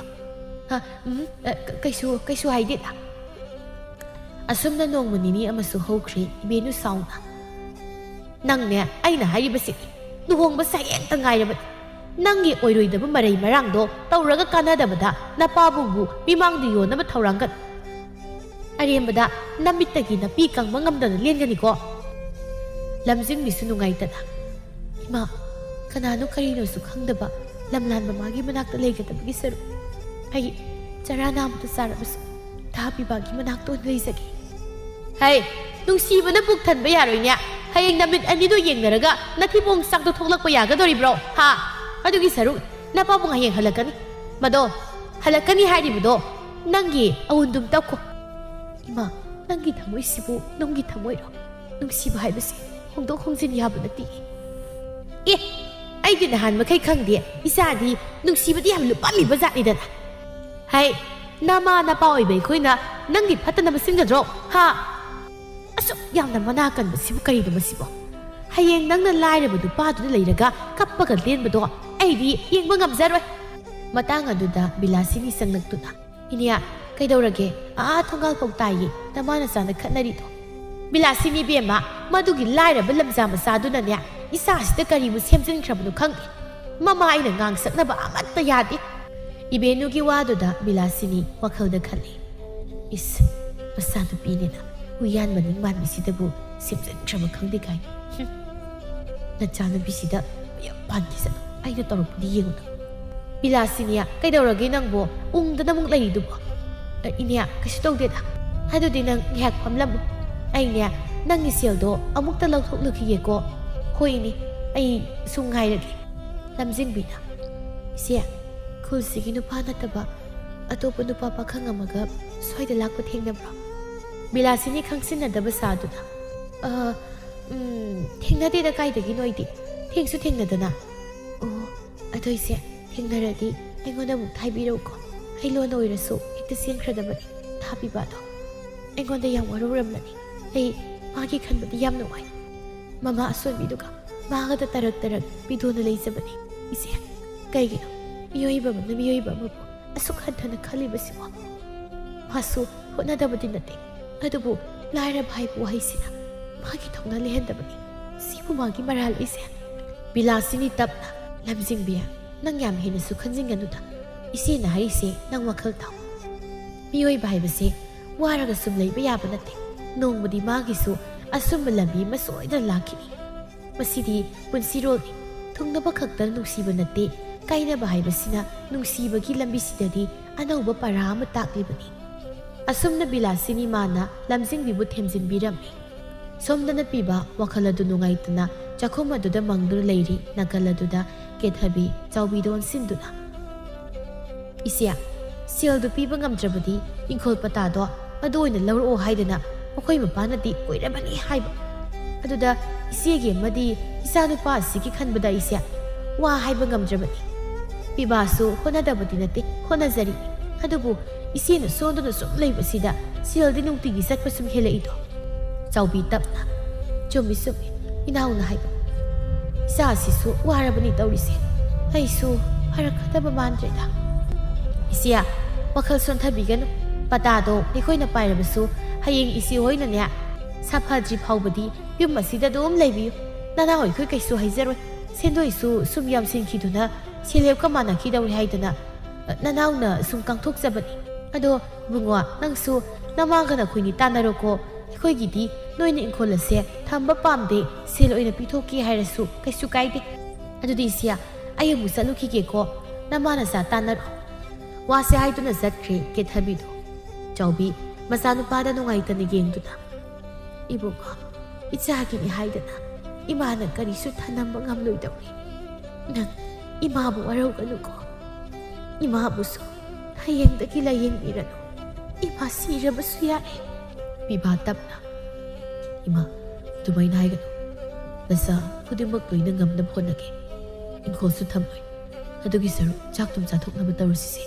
"ꯍꯥ? ꯎꯝ, ꯑ, ꯀ-, ꯀꯩꯁꯨ, ꯀꯩꯁꯨ ꯍꯥꯏꯗꯦꯗ꯫" ꯑꯁꯨꯝꯅ ꯅꯣꯡꯃ ꯅꯤꯅꯤ ꯑꯃꯁꯨ ꯍꯧꯈ꯭ꯔꯦ꯫ ꯏꯕꯦꯟꯅꯨ ꯁꯥꯎꯅ, "ꯅꯪꯅꯦ, ꯑꯩꯅ ꯍꯥꯏꯔꯤꯕꯁꯤ ꯂꯨꯍꯣꯡꯕ ꯁꯥꯌꯦꯡꯇ ꯉꯥꯏꯔꯕꯅꯤ꯫ ꯅꯪꯒꯤ ꯑꯣꯏꯔꯣꯏꯗꯕ ꯃꯔꯩ ꯃꯔꯥꯡꯗꯣ ꯇꯧꯔꯒ ꯀꯥꯟꯅꯗꯕꯗ ꯅꯄꯥꯕꯨꯡꯕꯨ ꯃꯤꯃꯥꯡꯗ ꯌꯣꯟꯅꯕ ꯊꯧꯔꯥꯡꯒꯅꯨ꯫ ꯑꯔꯦꯝꯕꯗ ꯅꯃꯤꯠꯇꯒꯤ ꯅꯥꯄꯤ ꯀꯪꯕ ꯉꯝꯗꯅ ꯂꯦꯟꯒꯅꯤꯀꯣ꯫" ꯂꯝꯖꯤꯡꯕꯤꯁꯨ ꯅꯨꯡꯉꯥꯏꯇꯅ, "ꯏꯃꯥ, ꯀꯅꯥꯅꯣ ꯀꯔꯤꯅꯣꯁꯨ ꯈꯪꯗꯕ ꯂꯝꯂꯥꯟꯕ ꯃꯥꯒꯤ ꯃꯅꯥꯛꯇ ꯂꯩꯒꯗꯕꯒꯤ ꯁꯔꯨꯛ ꯑꯩ ꯆꯔꯥ ꯅꯥꯝꯃꯇ ꯆꯥꯔꯕꯁꯨ ꯏꯇꯥ ꯕꯤꯕꯥꯒꯤ ꯃꯅꯥꯛꯇ ꯑꯣꯏꯅ ꯂꯩꯖꯒꯦ꯫" "ꯍꯩ, ꯅꯨꯡꯁꯤꯕꯅ ꯄꯨꯛ ꯊꯟꯕ ꯌꯥꯔꯣꯏꯅꯦ꯫ ꯍꯌꯦꯡ ꯅꯃꯤꯠ ꯑꯅꯤꯗꯣ ꯌꯦꯡꯅꯔꯒ ꯅꯊꯤꯕꯣꯡ ꯆꯥꯛꯇꯣ ꯊꯣꯛꯂꯛꯄ ꯌꯥꯒꯗꯧꯔꯤꯕ꯭ꯔꯣ? ꯍꯥ? ꯑꯗꯨꯒꯤ ꯁꯔꯨꯛ ꯅꯄꯥꯕꯨꯡ ꯍꯌꯦꯡ ꯍꯜꯂꯛꯀꯅꯤ꯫ ꯃꯗꯣ, ꯍꯜꯂꯛꯀꯅꯤ ꯍꯥꯏꯔꯤꯕꯗꯣ ꯅꯪꯒꯤ ꯑꯎꯟꯗꯨꯝ ꯇꯞꯈꯣ꯫ ꯏꯃꯥ, ꯅꯪꯒꯤ ꯊꯃꯣꯏꯁꯤꯕꯨ ꯅꯨꯡꯒꯤ ꯊꯃꯣꯏꯔꯣ? ꯅꯨꯡꯁꯤꯕ ꯍꯥꯏꯕꯁꯤ ꯍꯣꯡꯗꯣꯛ ꯍꯣꯡꯖꯤꯟ ꯌꯥꯕ ꯅꯠꯇꯦ꯫ ꯑꯦ, ꯑꯩꯗꯤ ꯅꯍꯥꯟ ꯃꯈꯩ ꯈꯪꯗꯦ꯫ ꯏꯆꯥꯗꯤ ꯅꯨꯡꯁꯤꯕꯗꯤ ꯌꯥꯝ ꯂꯨꯞꯄꯝꯃꯤꯕ ꯖꯥꯠꯅꯤꯗꯅ꯫ ꯍꯥꯏ, ꯅꯃꯥ ꯅꯄꯥ ꯑꯣꯏꯕ ꯑꯩꯈꯣꯏꯅ ꯅꯪꯒꯤ ꯐꯠꯇꯅꯕ ꯁꯤꯟꯒꯗ꯭ꯔꯣ? ꯍꯥ? ꯑꯁꯨꯛ ꯌꯥꯝꯅ ꯃꯅꯥ ꯀꯟꯕꯁꯤꯕꯨ ꯀꯔꯤꯅꯣ ꯃꯁꯤꯕꯣ? ꯍꯌꯦꯡ ꯅꯪꯅ ꯂꯥꯏꯔꯕ ꯅꯨꯄꯥꯗꯨꯗ ꯂꯩꯔꯒ ꯀꯞꯄꯒ ꯂꯦꯟꯕꯗꯣ ꯑꯩꯗꯤ ꯌꯦꯡꯕ ꯉꯝꯖꯔꯣꯏ꯫ ꯃꯇꯥꯡ ꯑꯗꯨꯗ ꯕꯤꯂꯥꯁꯤꯅꯤ ꯆꯪꯂꯛꯇꯨꯅ, "ꯏꯅꯦ, ꯀꯩꯗꯧꯔꯒꯦ? ꯑꯥ ꯊꯣꯡꯒꯥꯜ ꯐꯥꯎ ꯇꯥꯏꯌꯦ ꯅꯃꯥ ꯅꯆꯥꯅ ꯈꯠꯅꯔꯤꯗꯣ꯫" "ꯕꯤꯂꯥꯁꯤꯅꯤ ꯏꯕꯦꯝꯃ, ꯃꯗꯨꯒꯤ ꯂꯥꯏꯔꯕ ꯂꯝꯖꯥ ꯃꯆꯥꯗꯨꯅꯅꯦ ꯏꯆꯥꯁꯤꯗ ꯀꯔꯤꯕꯨ ꯁꯦꯝꯖꯤꯟꯈ꯭ꯔꯕꯅꯣ ꯈꯪꯗꯦ꯫ ꯃꯃꯥ ꯑꯩꯅ ꯉꯥꯡꯁꯛꯅꯕ ꯑꯃꯠꯇ ꯌꯥꯗꯦ꯫" ꯏꯕꯦꯅꯨꯒꯤ ꯋꯥꯗꯨꯗ ꯕꯤꯂꯥꯁꯤꯅꯤ ꯋꯥꯈꯜꯗ ꯈꯜꯂꯤ, "ꯏꯁ, ꯃꯆꯥꯅꯨꯄꯤꯅꯤꯅ ꯎꯌꯥꯟ ꯃꯅꯤꯡ ꯃꯥꯟꯕꯤꯁꯤꯗꯕꯨ ꯁꯦꯝꯖꯤꯟꯈ꯭ꯔꯕ ꯈꯪꯗꯦ ꯀꯥꯏꯅ꯫ ꯍꯨꯝ꯫ ꯅꯆꯥꯅꯨꯄꯤꯁꯤꯗ ꯃꯌꯥꯝ ꯄꯥꯟꯈꯤꯁꯅꯨ, ꯑꯩꯅ ꯇꯧꯔꯛꯄꯗꯤ ꯌꯦꯡꯉꯨꯅ꯫" "ꯕꯤꯂꯥꯁꯤꯅꯤ, ꯀꯩꯗꯧꯔꯒꯦ ꯅꯪꯕꯣ? ꯎꯪꯗꯅ ꯑꯃꯨꯛ ꯂꯩꯔꯤꯗꯨꯕꯣ?" "ꯑ, ꯏꯅꯦ, ꯀꯩꯁꯨ ꯇꯧꯗꯦꯗ꯫ ꯑꯗꯨꯗꯤ ꯅꯪ ꯉꯥꯏꯍꯥꯛ ꯐꯝꯂꯝꯃꯨ꯫ ꯑꯩꯅꯦ, ꯅꯪꯒꯤ ꯁꯦꯜꯗꯣ ꯑꯃꯨꯛꯇ ꯂꯧꯊꯣꯛꯂꯨꯈꯤꯒꯦꯀꯣ꯫" "ꯍꯣꯏ ꯏꯅꯦ, ꯑꯩ ꯁꯨꯝ ꯉꯥꯏꯔꯒꯦ꯫" ꯂꯝꯖꯤꯡꯕꯤꯅ, "ꯏꯆꯦ, ꯈꯨꯜꯁꯤꯒꯤ ꯅꯨꯄꯥ ꯅꯠꯇꯕ ꯑꯇꯣꯞꯄ ꯅꯨꯄꯥ ꯄꯥꯈꯪ ꯑꯃꯒ ꯁ꯭ꯋꯥꯏꯗ ꯂꯥꯛꯄ ꯊꯦꯡꯅꯕ꯭ꯔꯣ?" ꯕꯤꯂꯥꯁꯤꯅꯤ ꯈꯪꯁꯤꯟꯅꯗꯕ ꯁꯥꯗꯨꯅ, "ꯑ, ꯎꯝ, ꯊꯦꯡꯅꯗꯦꯗ, ꯀꯥꯏꯗꯒꯤꯅꯣ ꯑꯩꯗꯤ꯫ ꯊꯦꯡꯁꯨ ꯊꯦꯡꯅꯗꯅ꯫" "ꯑꯣ, ꯑꯗꯣ ꯏꯆꯦ, ꯊꯦꯡꯅꯔꯗꯤ ꯑꯩꯉꯣꯟꯗ ꯑꯃꯨꯛ ꯍꯥꯏꯕꯤꯔꯛꯎꯀꯣ꯫ ꯑꯩ ꯂꯣꯟꯅ ꯑꯣꯏꯔꯁꯨ ꯍꯦꯛꯇ ꯆꯦꯟꯈ꯭ꯔꯗꯕꯅꯤ ꯊꯥꯕꯤꯕ ꯑꯗꯣ꯫ ꯑꯩꯉꯣꯟꯗ ꯌꯥꯝ ꯋꯥꯔꯧꯔꯝꯂꯅꯤ꯫ ꯑꯩ ꯃꯥꯒꯤ ꯈꯟꯕꯗꯤ ꯌꯥꯝ ꯅꯨꯡꯉꯥꯏ꯫ ꯃꯃꯥ ꯑꯁꯣꯟꯕꯤꯗꯨꯒ ꯃꯥꯒꯗ ꯇꯔꯛ ꯇꯔꯛ ꯄꯤꯗꯣꯅ ꯂꯩꯖꯕꯅꯤ꯫ ꯏꯆꯦ, ꯀꯩꯒꯤꯅꯣ ꯃꯤꯑꯣꯏꯕ ꯑꯃꯅ ꯃꯤꯑꯣꯏꯕ ꯑꯃꯕꯨ ꯑꯁꯨꯛ ꯍꯟꯊꯅ ꯈꯜꯂꯤꯕꯁꯤꯕꯣ? ꯃꯥꯁꯨ ꯍꯣꯠꯅꯗꯕꯗꯤ ꯅꯠꯇꯦ, ꯑꯗꯨꯕꯨ ꯂꯥꯏꯔꯕ ꯍꯥꯏꯕ ꯋꯥꯍꯩꯁꯤꯅ ꯃꯥꯒꯤ ꯊꯧꯅꯥ ꯂꯩꯍꯟꯗꯕꯅꯤ꯫ ꯁꯤꯕꯨ ꯃꯥꯒꯤ ꯃꯔꯥꯜ ꯏꯆꯦ?" ꯕꯤꯂꯥꯁꯤꯅꯤ ꯇꯞꯅ, "ꯂꯝꯖꯤꯡꯕꯤ, ꯅꯪ ꯌꯥꯝ ꯍꯦꯟꯅꯁꯨ ꯈꯟꯖꯤꯟꯒꯅꯨꯗ꯫ ꯏꯆꯦꯅ ꯍꯥꯏꯔꯤꯁꯦ ꯅꯪ ꯋꯥꯈꯜ ꯊꯥꯎ꯫ ꯃꯤꯑꯣꯏꯕ ꯍꯥꯏꯕꯁꯦ ꯋꯥꯔꯒ ꯁꯨꯝ ꯂꯩꯕ ꯌꯥꯕ ꯅꯠꯇꯦ꯫ ꯅꯣꯡꯃꯗꯤ ꯃꯥꯒꯤꯁꯨ ꯑꯆꯨꯝꯕ ꯂꯝꯕꯤ ꯑꯃ ꯁꯣꯏꯗꯅ ꯂꯥꯛꯈꯤꯅꯤ꯫ ꯃꯁꯤꯗꯤ ꯄꯨꯟꯁꯤꯔꯣꯜꯅꯤ꯫ ꯊꯨꯡꯅꯕ ꯈꯛꯇ ꯅꯨꯡꯁꯤꯕ ꯅꯠꯇꯦ, ꯀꯥꯏꯅꯕ ꯍꯥꯏꯕꯁꯤꯅ ꯅꯨꯡꯁꯤꯕꯒꯤ ꯂꯝꯕꯤꯁꯤꯗꯗꯤ ꯑꯅꯧꯕ ꯄꯔꯥ ꯑꯃ ꯇꯥꯛꯂꯤꯕꯅꯤ꯫" ꯑꯁꯨꯝꯅ ꯕꯤꯂꯥꯁꯤꯅꯤ ꯃꯥꯅ ꯂꯝꯖꯤꯡꯕꯤꯕꯨ ꯊꯦꯝꯖꯤꯟꯕꯤꯔꯝꯃꯤ꯫ ꯁꯣꯝꯗꯅ ꯄꯤꯕ ꯋꯥꯈꯜ ꯑꯗꯨ ꯅꯨꯡꯉꯥꯏꯇꯅ ꯆꯥꯛꯈꯨꯝ ꯑꯗꯨꯗ ꯃꯪꯗꯨꯅ ꯂꯩꯔꯤ꯫ ꯅꯥꯀꯜ ꯑꯗꯨꯗ ꯀꯦꯊꯕꯤ ꯆꯥꯎꯕꯤꯗ ꯑꯣꯟꯁꯤꯟꯗꯨꯅ, "ꯏꯆꯦ, ꯁꯦꯜꯗꯨ ꯄꯤꯕ ꯉꯝꯗ꯭ꯔꯕꯗꯤ ꯏꯪꯈꯣꯜ ꯄꯇꯥꯗꯣ ꯃꯗꯨ ꯑꯣꯏꯅ ꯂꯧꯔꯛꯑꯣ ꯍꯥꯏꯗꯅ ꯃꯈꯣꯏ ꯃꯄꯥꯅꯗꯤ ꯀꯨꯏꯔꯕꯅꯤ ꯍꯥꯏꯕ꯫ ꯑꯗꯨꯗ ꯏꯆꯦꯒꯤ ꯑꯃꯗꯤ ꯏꯆꯥꯅꯨꯄꯥ ꯑꯁꯤꯒꯤ ꯈꯟꯕꯗ ꯑꯩꯁꯦ ꯋꯥ ꯍꯥꯏꯕ ꯉꯝꯗ꯭ꯔꯕꯅꯤ꯫ ꯄꯤꯕꯥꯁꯨ ꯍꯣꯠꯅꯗꯕꯗꯤ ꯅꯠꯇꯦ, ꯍꯣꯠꯅꯖꯔꯤ꯫ ꯑꯗꯨꯕꯨ ꯏꯆꯦꯅ ꯁꯣꯟꯗꯨꯅ ꯁꯨꯝ ꯂꯩꯕꯁꯤꯗ ꯁꯦꯜꯗꯤ ꯅꯨꯡꯇꯤꯒꯤ ꯆꯠꯄ ꯁꯨꯝ ꯍꯦꯜꯂꯛꯏꯗꯣ?" ꯆꯥꯎꯕꯤ ꯇꯞꯅ, "ꯆꯨꯝꯃꯤ, ꯆꯨꯝꯃꯤ, ꯏꯅꯥꯎꯅ ꯍꯥꯏꯕ꯫ ꯏꯆꯥꯁꯤꯁꯨ ꯋꯥꯔꯕꯅꯤ ꯇꯧꯔꯤꯁꯦ꯫ ꯑꯩꯁꯨ ꯐꯔꯛꯀꯗꯕ ꯃꯥꯟꯗ꯭ꯔꯦꯗ꯫" "ꯏꯆꯦ, ꯋꯥꯈꯜ ꯁꯣꯟꯊꯕꯤꯒꯅꯨ꯫ ꯄꯇꯥꯗꯣ ꯑꯩꯈꯣꯏꯅ ꯄꯥꯏꯔꯕꯁꯨ ꯍꯌꯦꯡ ꯏꯆꯦ ꯍꯣꯏꯅꯅꯦ ꯁꯥꯐꯗ꯭ꯔꯤ ꯐꯥꯎꯕꯗꯤ ꯌꯨꯝ ꯑꯁꯤꯗ ꯑꯗꯨꯝ ꯂꯩꯕꯤꯌꯨ꯫ ꯅꯅꯥꯎ ꯑꯩꯈꯣꯏ ꯀꯩꯁꯨ ꯍꯥꯏꯖꯔꯣꯏ꯫ ꯁꯦꯟꯗꯣꯏꯁꯨ ꯁꯨꯝ ꯌꯥꯝꯁꯤꯟꯈꯤꯗꯨꯅ ꯁꯦꯜꯍꯦꯞꯀ ꯃꯥꯟꯅꯈꯤꯗꯧꯔꯦ ꯍꯥꯏꯗꯅ ꯅꯅꯥꯎꯅ ꯁꯨꯝ ꯀꯥꯡꯊꯣꯛꯆꯕꯅꯤ꯫ ꯑꯗꯣ ꯏꯕꯨꯡꯉꯣ, ꯅꯪꯁꯨ ꯅꯃꯥꯒ ꯅꯈꯣꯏꯅꯤ ꯇꯥꯟꯅꯔꯣꯀꯣ꯫ ꯑꯩꯈꯣꯏꯒꯤꯗꯤ ꯅꯣꯏꯅ ꯏꯪꯈꯣꯜ ꯑꯁꯦ ꯊꯝꯕ ꯄꯥꯝꯗꯦ, ꯁꯦꯜ ꯑꯣꯏꯅ ꯄꯤꯊꯣꯛꯀꯦ ꯍꯥꯏꯔꯁꯨ ꯀꯩꯁꯨ ꯀꯥꯏꯗꯦ꯫ ꯑꯗꯨꯗꯤ ꯏꯆꯦ, ꯑꯩ ꯑꯃꯨꯛ ꯆꯠꯂꯨꯈꯤꯒꯦꯀꯣ꯫ ꯅꯃꯥ ꯅꯆꯥ ꯇꯥꯟꯅꯔꯣ꯫" ꯋꯥꯁꯦ ꯍꯥꯏꯗꯨꯅ ꯆꯠꯈ꯭ꯔꯦ ꯀꯦꯊꯕꯤꯗꯣ꯫ ꯆꯥꯎꯕꯤ ꯃꯆꯥꯅꯨꯄꯥꯗ ꯅꯨꯡꯉꯥꯏꯇꯅ ꯌꯦꯡꯗꯨꯅ, "ꯏꯕꯨꯡꯉꯣ, ꯏꯆꯥꯒꯤꯅꯤ ꯍꯥꯏꯗꯅ ꯏꯃꯥꯅ ꯀꯔꯤꯁꯨ ꯊꯅꯝꯕ ꯉꯝꯂꯣꯏꯗꯧꯔꯤ꯫ ꯅꯪ ꯏꯃꯥꯕꯨ ꯋꯥꯔꯧꯒꯅꯨꯀꯣ꯫ ꯏꯃꯥꯕꯨꯁꯨ ꯍꯌꯦꯡꯗꯒꯤ ꯂꯥꯌꯦꯡꯕꯤꯔꯅꯨ꯫ ꯏꯃꯥ ꯁꯤꯔꯕꯁꯨ ꯌꯥꯏ꯫" ꯄꯤꯕꯥ ꯇꯞꯅ, "ꯏꯃꯥ, ꯑꯗꯨꯃꯥꯏꯅ ꯍꯥꯏꯒꯅꯨ꯫ ꯅꯆꯥ ꯈꯨꯗꯤꯡꯃꯛ ꯂꯣꯏꯅ ꯉꯝꯅꯕ ꯍꯣꯠꯅꯒꯦ꯫ ꯏꯪꯈꯣꯜꯁꯨ ꯊꯝꯂꯣꯏ꯫ ꯑꯗꯨꯒꯤ ꯁꯔꯨꯛ ꯆꯥꯛꯇꯨꯝ ꯆꯥꯊꯣꯛꯅꯕ ꯇꯧꯔꯁꯤꯁꯦ꯫"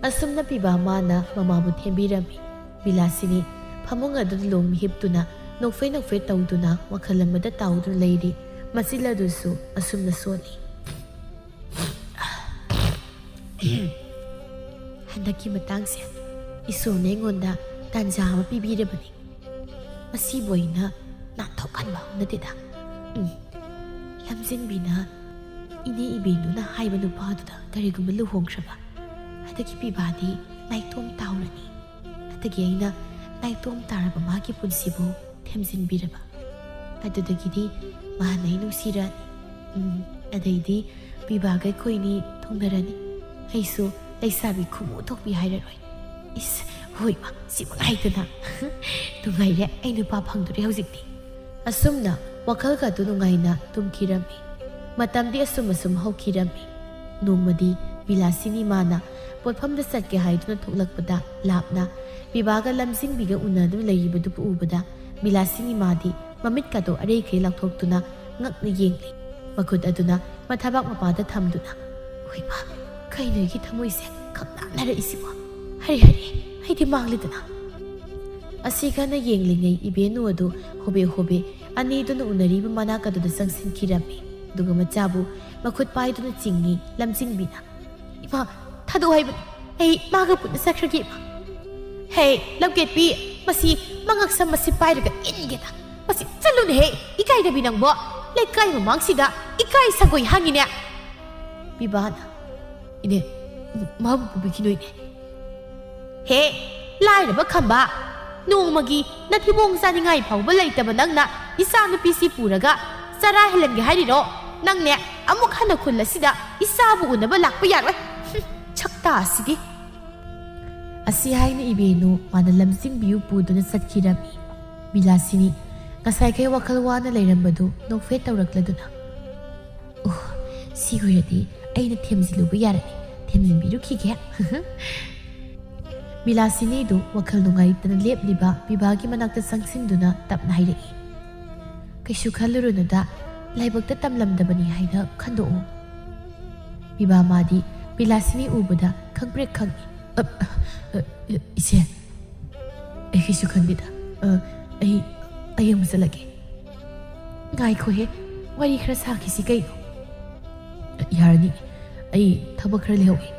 ꯑꯁꯨꯝꯅ ꯄꯤꯕꯥ ꯃꯥꯅ ꯃꯃꯥꯕꯨ ꯊꯦꯝꯕꯤꯔꯝꯃꯤ꯫ ꯕꯤꯂꯥꯁꯤꯅꯤ ꯐꯃꯨꯡ ꯑꯗꯨꯗ ꯂꯣꯡ ꯍꯤꯞꯇꯨꯅ ꯅꯣꯛꯐꯦ ꯅꯣꯛꯐꯦ ꯇꯧꯗꯨꯅ ꯋꯥꯈꯜ ꯑꯃꯗ ꯇꯥꯎꯗꯨꯅ ꯂꯩꯔꯤ꯫ ꯃꯆꯤꯜ ꯑꯗꯨꯁꯨ ꯑꯁꯨꯝꯅ ꯁꯣꯜꯂꯤ꯫ "ꯍꯟꯗꯛꯀꯤ ꯃꯇꯥꯡꯁꯦ ꯏꯁꯣꯔꯅ ꯑꯩꯉꯣꯟꯗ ꯇꯥꯟꯖꯥ ꯑꯃ ꯄꯤꯕꯤꯔꯕꯅꯤ꯫ ꯃꯁꯤꯕꯨ ꯑꯩꯅ ꯅꯥꯟꯊꯣꯛꯍꯟꯕ ꯍꯧꯅꯗꯦꯗ꯫ ꯎꯝ, ꯂꯝꯖꯤꯡꯕꯤꯅ ꯏꯅꯦ ꯏꯕꯦꯟꯗꯨꯅ ꯍꯥꯏꯕ ꯅꯨꯄꯥꯗꯨꯗ ꯀꯔꯤꯒꯨꯝꯕ ꯂꯨꯍꯣꯡꯈ꯭ꯔꯕ, ꯍꯟꯗꯛꯀꯤ ꯄꯤꯕꯥꯗꯤ ꯅꯥꯏꯇꯣꯝ ꯇꯥꯍꯧꯔꯅꯤ꯫ ꯑꯗꯒꯤ ꯑꯩꯅ ꯅꯥꯏꯇꯣꯝ ꯇꯥꯔꯕ ꯃꯥꯒꯤ ꯄꯨꯟꯁꯤꯕꯨ ꯊꯦꯝꯖꯤꯟꯕꯤꯔꯕ, ꯑꯗꯨꯗꯒꯤꯗꯤ ꯃꯥꯅ ꯑꯩ ꯅꯨꯡꯁꯤꯔꯅꯤ꯫ ꯎꯝ, ꯑꯗꯩꯗꯤ ꯄꯤꯕꯥꯒ ꯑꯩꯈꯣꯏꯅꯤ ꯊꯨꯡꯅꯔꯅꯤ꯫ ꯑꯩꯁꯨ ꯂꯩꯁꯥꯕꯤ ꯈꯨꯃꯨ ꯊꯣꯛꯄꯤ ꯍꯥꯏꯔꯔꯣꯏ꯫" ꯏꯁ, ꯍꯣꯏ ꯃꯥ, ꯁꯤꯃ ꯉꯥꯏꯗꯅ꯫ "ꯅꯨꯡꯉꯥꯏꯔꯦ, ꯑꯩ ꯅꯨꯄꯥ ꯐꯪꯗꯣꯔꯦ ꯍꯧꯖꯤꯛꯇꯤ꯫" ꯑꯁꯨꯝꯅ ꯋꯥꯈꯜꯒ ꯑꯗꯨ ꯅꯨꯡꯉꯥꯏꯅ ꯇꯨꯝꯈꯤꯔꯝꯃꯤ꯫ ꯃꯇꯝꯗꯤ ꯑꯁꯨꯝ ꯑꯁꯨꯝ ꯍꯧꯈꯤꯔꯝꯃꯤ꯫ ꯅꯣꯡꯃꯗꯤ ꯕꯤꯂꯥꯁꯤꯅꯤ ꯃꯥꯅ ꯄꯣꯠꯐꯝꯗ ꯆꯠꯀꯦ ꯍꯥꯏꯗꯨꯅ ꯊꯣꯛꯂꯛꯄꯗ, ꯂꯥꯞꯅ ꯕꯤꯕꯥꯒ ꯂꯝꯖꯤꯡꯕꯤꯒ ꯎꯅꯗꯨꯅ ꯂꯩꯔꯤꯕꯗꯨꯕꯨ ꯎꯕꯗ, ꯕꯤꯂꯥꯁꯤꯅꯤ ꯃꯥꯗꯤ ꯃꯃꯤꯠꯀꯗꯣ ꯑꯔꯩꯈꯩ ꯂꯥꯎꯊꯣꯛꯇꯨꯅ ꯉꯛꯅ ꯌꯦꯡꯂꯤ꯫ ꯃꯈꯨꯠ ꯑꯗꯨꯅ ꯃꯊꯕꯥꯛ ꯃꯄꯥꯗ ꯊꯝꯗꯨꯅ, "ꯍꯣꯏꯃ, ꯀꯩꯅꯣ ꯑꯩꯒꯤ ꯊꯃꯣꯏꯁꯦ ꯈꯪꯅꯥꯟꯅꯔꯛꯏꯁꯤꯕꯣ? ꯍꯔꯦ, ꯍꯔꯦ, ꯑꯩꯗꯤ ꯃꯥꯡꯂꯦꯗꯅ!" ꯑꯁꯤ ꯈꯟꯅ ꯌꯦꯡꯂꯤꯉꯩ ꯏꯕꯦꯟꯅꯨ ꯑꯗꯨ ꯍꯣꯕꯦ ꯍꯣꯕꯦ ꯑꯅꯤꯗꯨꯅ ꯎꯅꯔꯤꯕ ꯃꯅꯥꯛ ꯑꯗꯨꯗ ꯆꯪꯁꯤꯟꯈꯤꯔꯝꯃꯤ꯫ ꯑꯗꯨꯒ ꯃꯆꯥꯕꯨ ꯃꯈꯨꯠ ꯄꯥꯏꯗꯨꯅ ꯆꯤꯡꯉꯤ ꯂꯝꯖꯤꯡꯕꯤꯅ꯫ "ꯏꯃꯥ, ꯊꯥꯗꯣꯛꯑꯣ ꯍꯥꯏꯕꯅꯤ꯫ ꯑꯩ ꯃꯥꯒ ꯄꯨꯟꯅ ꯆꯠꯈ꯭ꯔꯒꯦ, ꯏꯃꯥ꯫" "ꯍꯦ, ꯂꯝꯀꯦꯠꯄꯤ, ꯃꯁꯤ ꯃꯉꯛꯁꯝ ꯑꯁꯤ ꯄꯥꯏꯔꯒ ꯏꯟꯒꯦꯗ꯫ ꯃꯁꯤ ꯆꯠꯂꯨꯅꯦꯍꯦ, ꯏꯀꯥꯏꯗꯕꯤ ꯅꯪꯕꯣ꯫ ꯂꯩꯀꯥꯏ ꯃꯃꯥꯡꯁꯤꯗ ꯏꯀꯥꯏ ꯁꯪꯒꯣꯏ ꯍꯥꯡꯉꯤꯅꯦ꯫" ꯕꯤꯕꯥꯅ, "ꯏꯅꯦ, ꯃꯥꯕꯨ ꯄꯨꯕꯤꯈꯤꯅꯨ, ꯏꯅꯦ꯫" "ꯍꯦ, ꯂꯥꯏꯔꯕ ꯈꯝꯕ, ꯅꯣꯡꯃꯒꯤ ꯅꯊꯤꯕꯣꯡ ꯆꯥꯅꯤꯡꯉꯥꯏ ꯐꯥꯎꯕ ꯂꯩꯇꯕ ꯅꯪꯅ ꯏꯆꯥ ꯅꯨꯄꯤꯁꯤ ꯄꯨꯔꯒ ꯆꯔꯥ ꯍꯦꯜꯍꯟꯒꯦ ꯍꯥꯏꯔꯤꯔꯣ? ꯅꯪꯅꯦ, ꯑꯃꯨꯛ ꯍꯟꯅ ꯈꯨꯜ ꯑꯁꯤꯗ ꯏꯆꯥꯕꯨ ꯎꯅꯕ ꯂꯥꯛꯄ ꯌꯥꯔꯣꯏ꯫ ꯍꯨꯝ, ꯁꯛꯇꯥ ꯑꯁꯤꯗꯤ!" ꯑꯁꯤ ꯍꯥꯏꯅ ꯏꯕꯦꯟꯅꯨ ꯃꯥꯅ ꯂꯝꯖꯤꯡꯕꯤꯌꯨ ꯄꯨꯗꯨꯅ ꯆꯠꯈꯤꯔꯝꯃꯤ꯫ ꯕꯤꯂꯥꯁꯤꯅꯤ ꯉꯁꯥꯏꯈꯩ ꯋꯥꯈꯜ ꯋꯥꯅ ꯂꯩꯔꯝꯕꯗꯨ ꯅꯣꯛꯐꯦꯠ ꯇꯧꯔꯛꯂꯗꯨꯅ, "ꯑꯣ, ꯁꯤ ꯑꯣꯏꯔꯗꯤ ꯑꯩꯅ ꯊꯦꯝꯖꯤꯜꯂꯨꯕ ꯌꯥꯔꯅꯤ꯫ ꯊꯦꯝꯖꯤꯟꯕꯤꯔꯨꯈꯤꯒꯦ꯫" ꯕꯤꯂꯥꯁꯤꯅꯤꯗꯨ ꯋꯥꯈꯜ ꯅꯨꯡꯉꯥꯏꯇꯅ ꯂꯦꯞꯂꯤꯕ ꯕꯤꯕꯥꯒꯤ ꯃꯅꯥꯛꯇ ꯆꯪꯁꯤꯟꯗꯨꯅ ꯇꯞꯅ ꯍꯥꯏꯔꯛꯏ, "ꯀꯩꯁꯨ ꯈꯜꯂꯨꯔꯨꯅꯨꯗ, ꯂꯥꯏꯕꯛꯇ ꯇꯝꯂꯝꯗꯕꯅꯤ ꯍꯥꯏꯅ ꯈꯟꯗꯣꯛꯎ꯫" ꯕꯤꯕꯥ ꯃꯥꯗꯤ ꯕꯤꯂꯥꯁꯤꯅꯤ ꯎꯕꯗ ꯈꯪꯄ꯭ꯔꯦꯛ ꯈꯪꯏ꯫ "ꯑ, ꯑ, ꯑ, ꯏꯆꯦ, ꯑꯩ ꯀꯩꯁꯨ ꯈꯟꯗꯦꯗ꯫ ꯑ, ꯑꯩ, ꯑꯩ ꯑꯃꯨꯛ ꯆꯠꯂꯒꯦ꯫" "ꯉꯥꯏꯈꯣꯍꯦ, ꯋꯥꯔꯤ ꯈꯔ ꯁꯥꯈꯤꯁꯤ ꯀꯩꯅꯣ꯫" "ꯌꯥꯔꯅꯤ, ꯑꯩ ꯊꯕꯛ ꯈꯔ ꯂꯩꯍꯧꯏ꯫"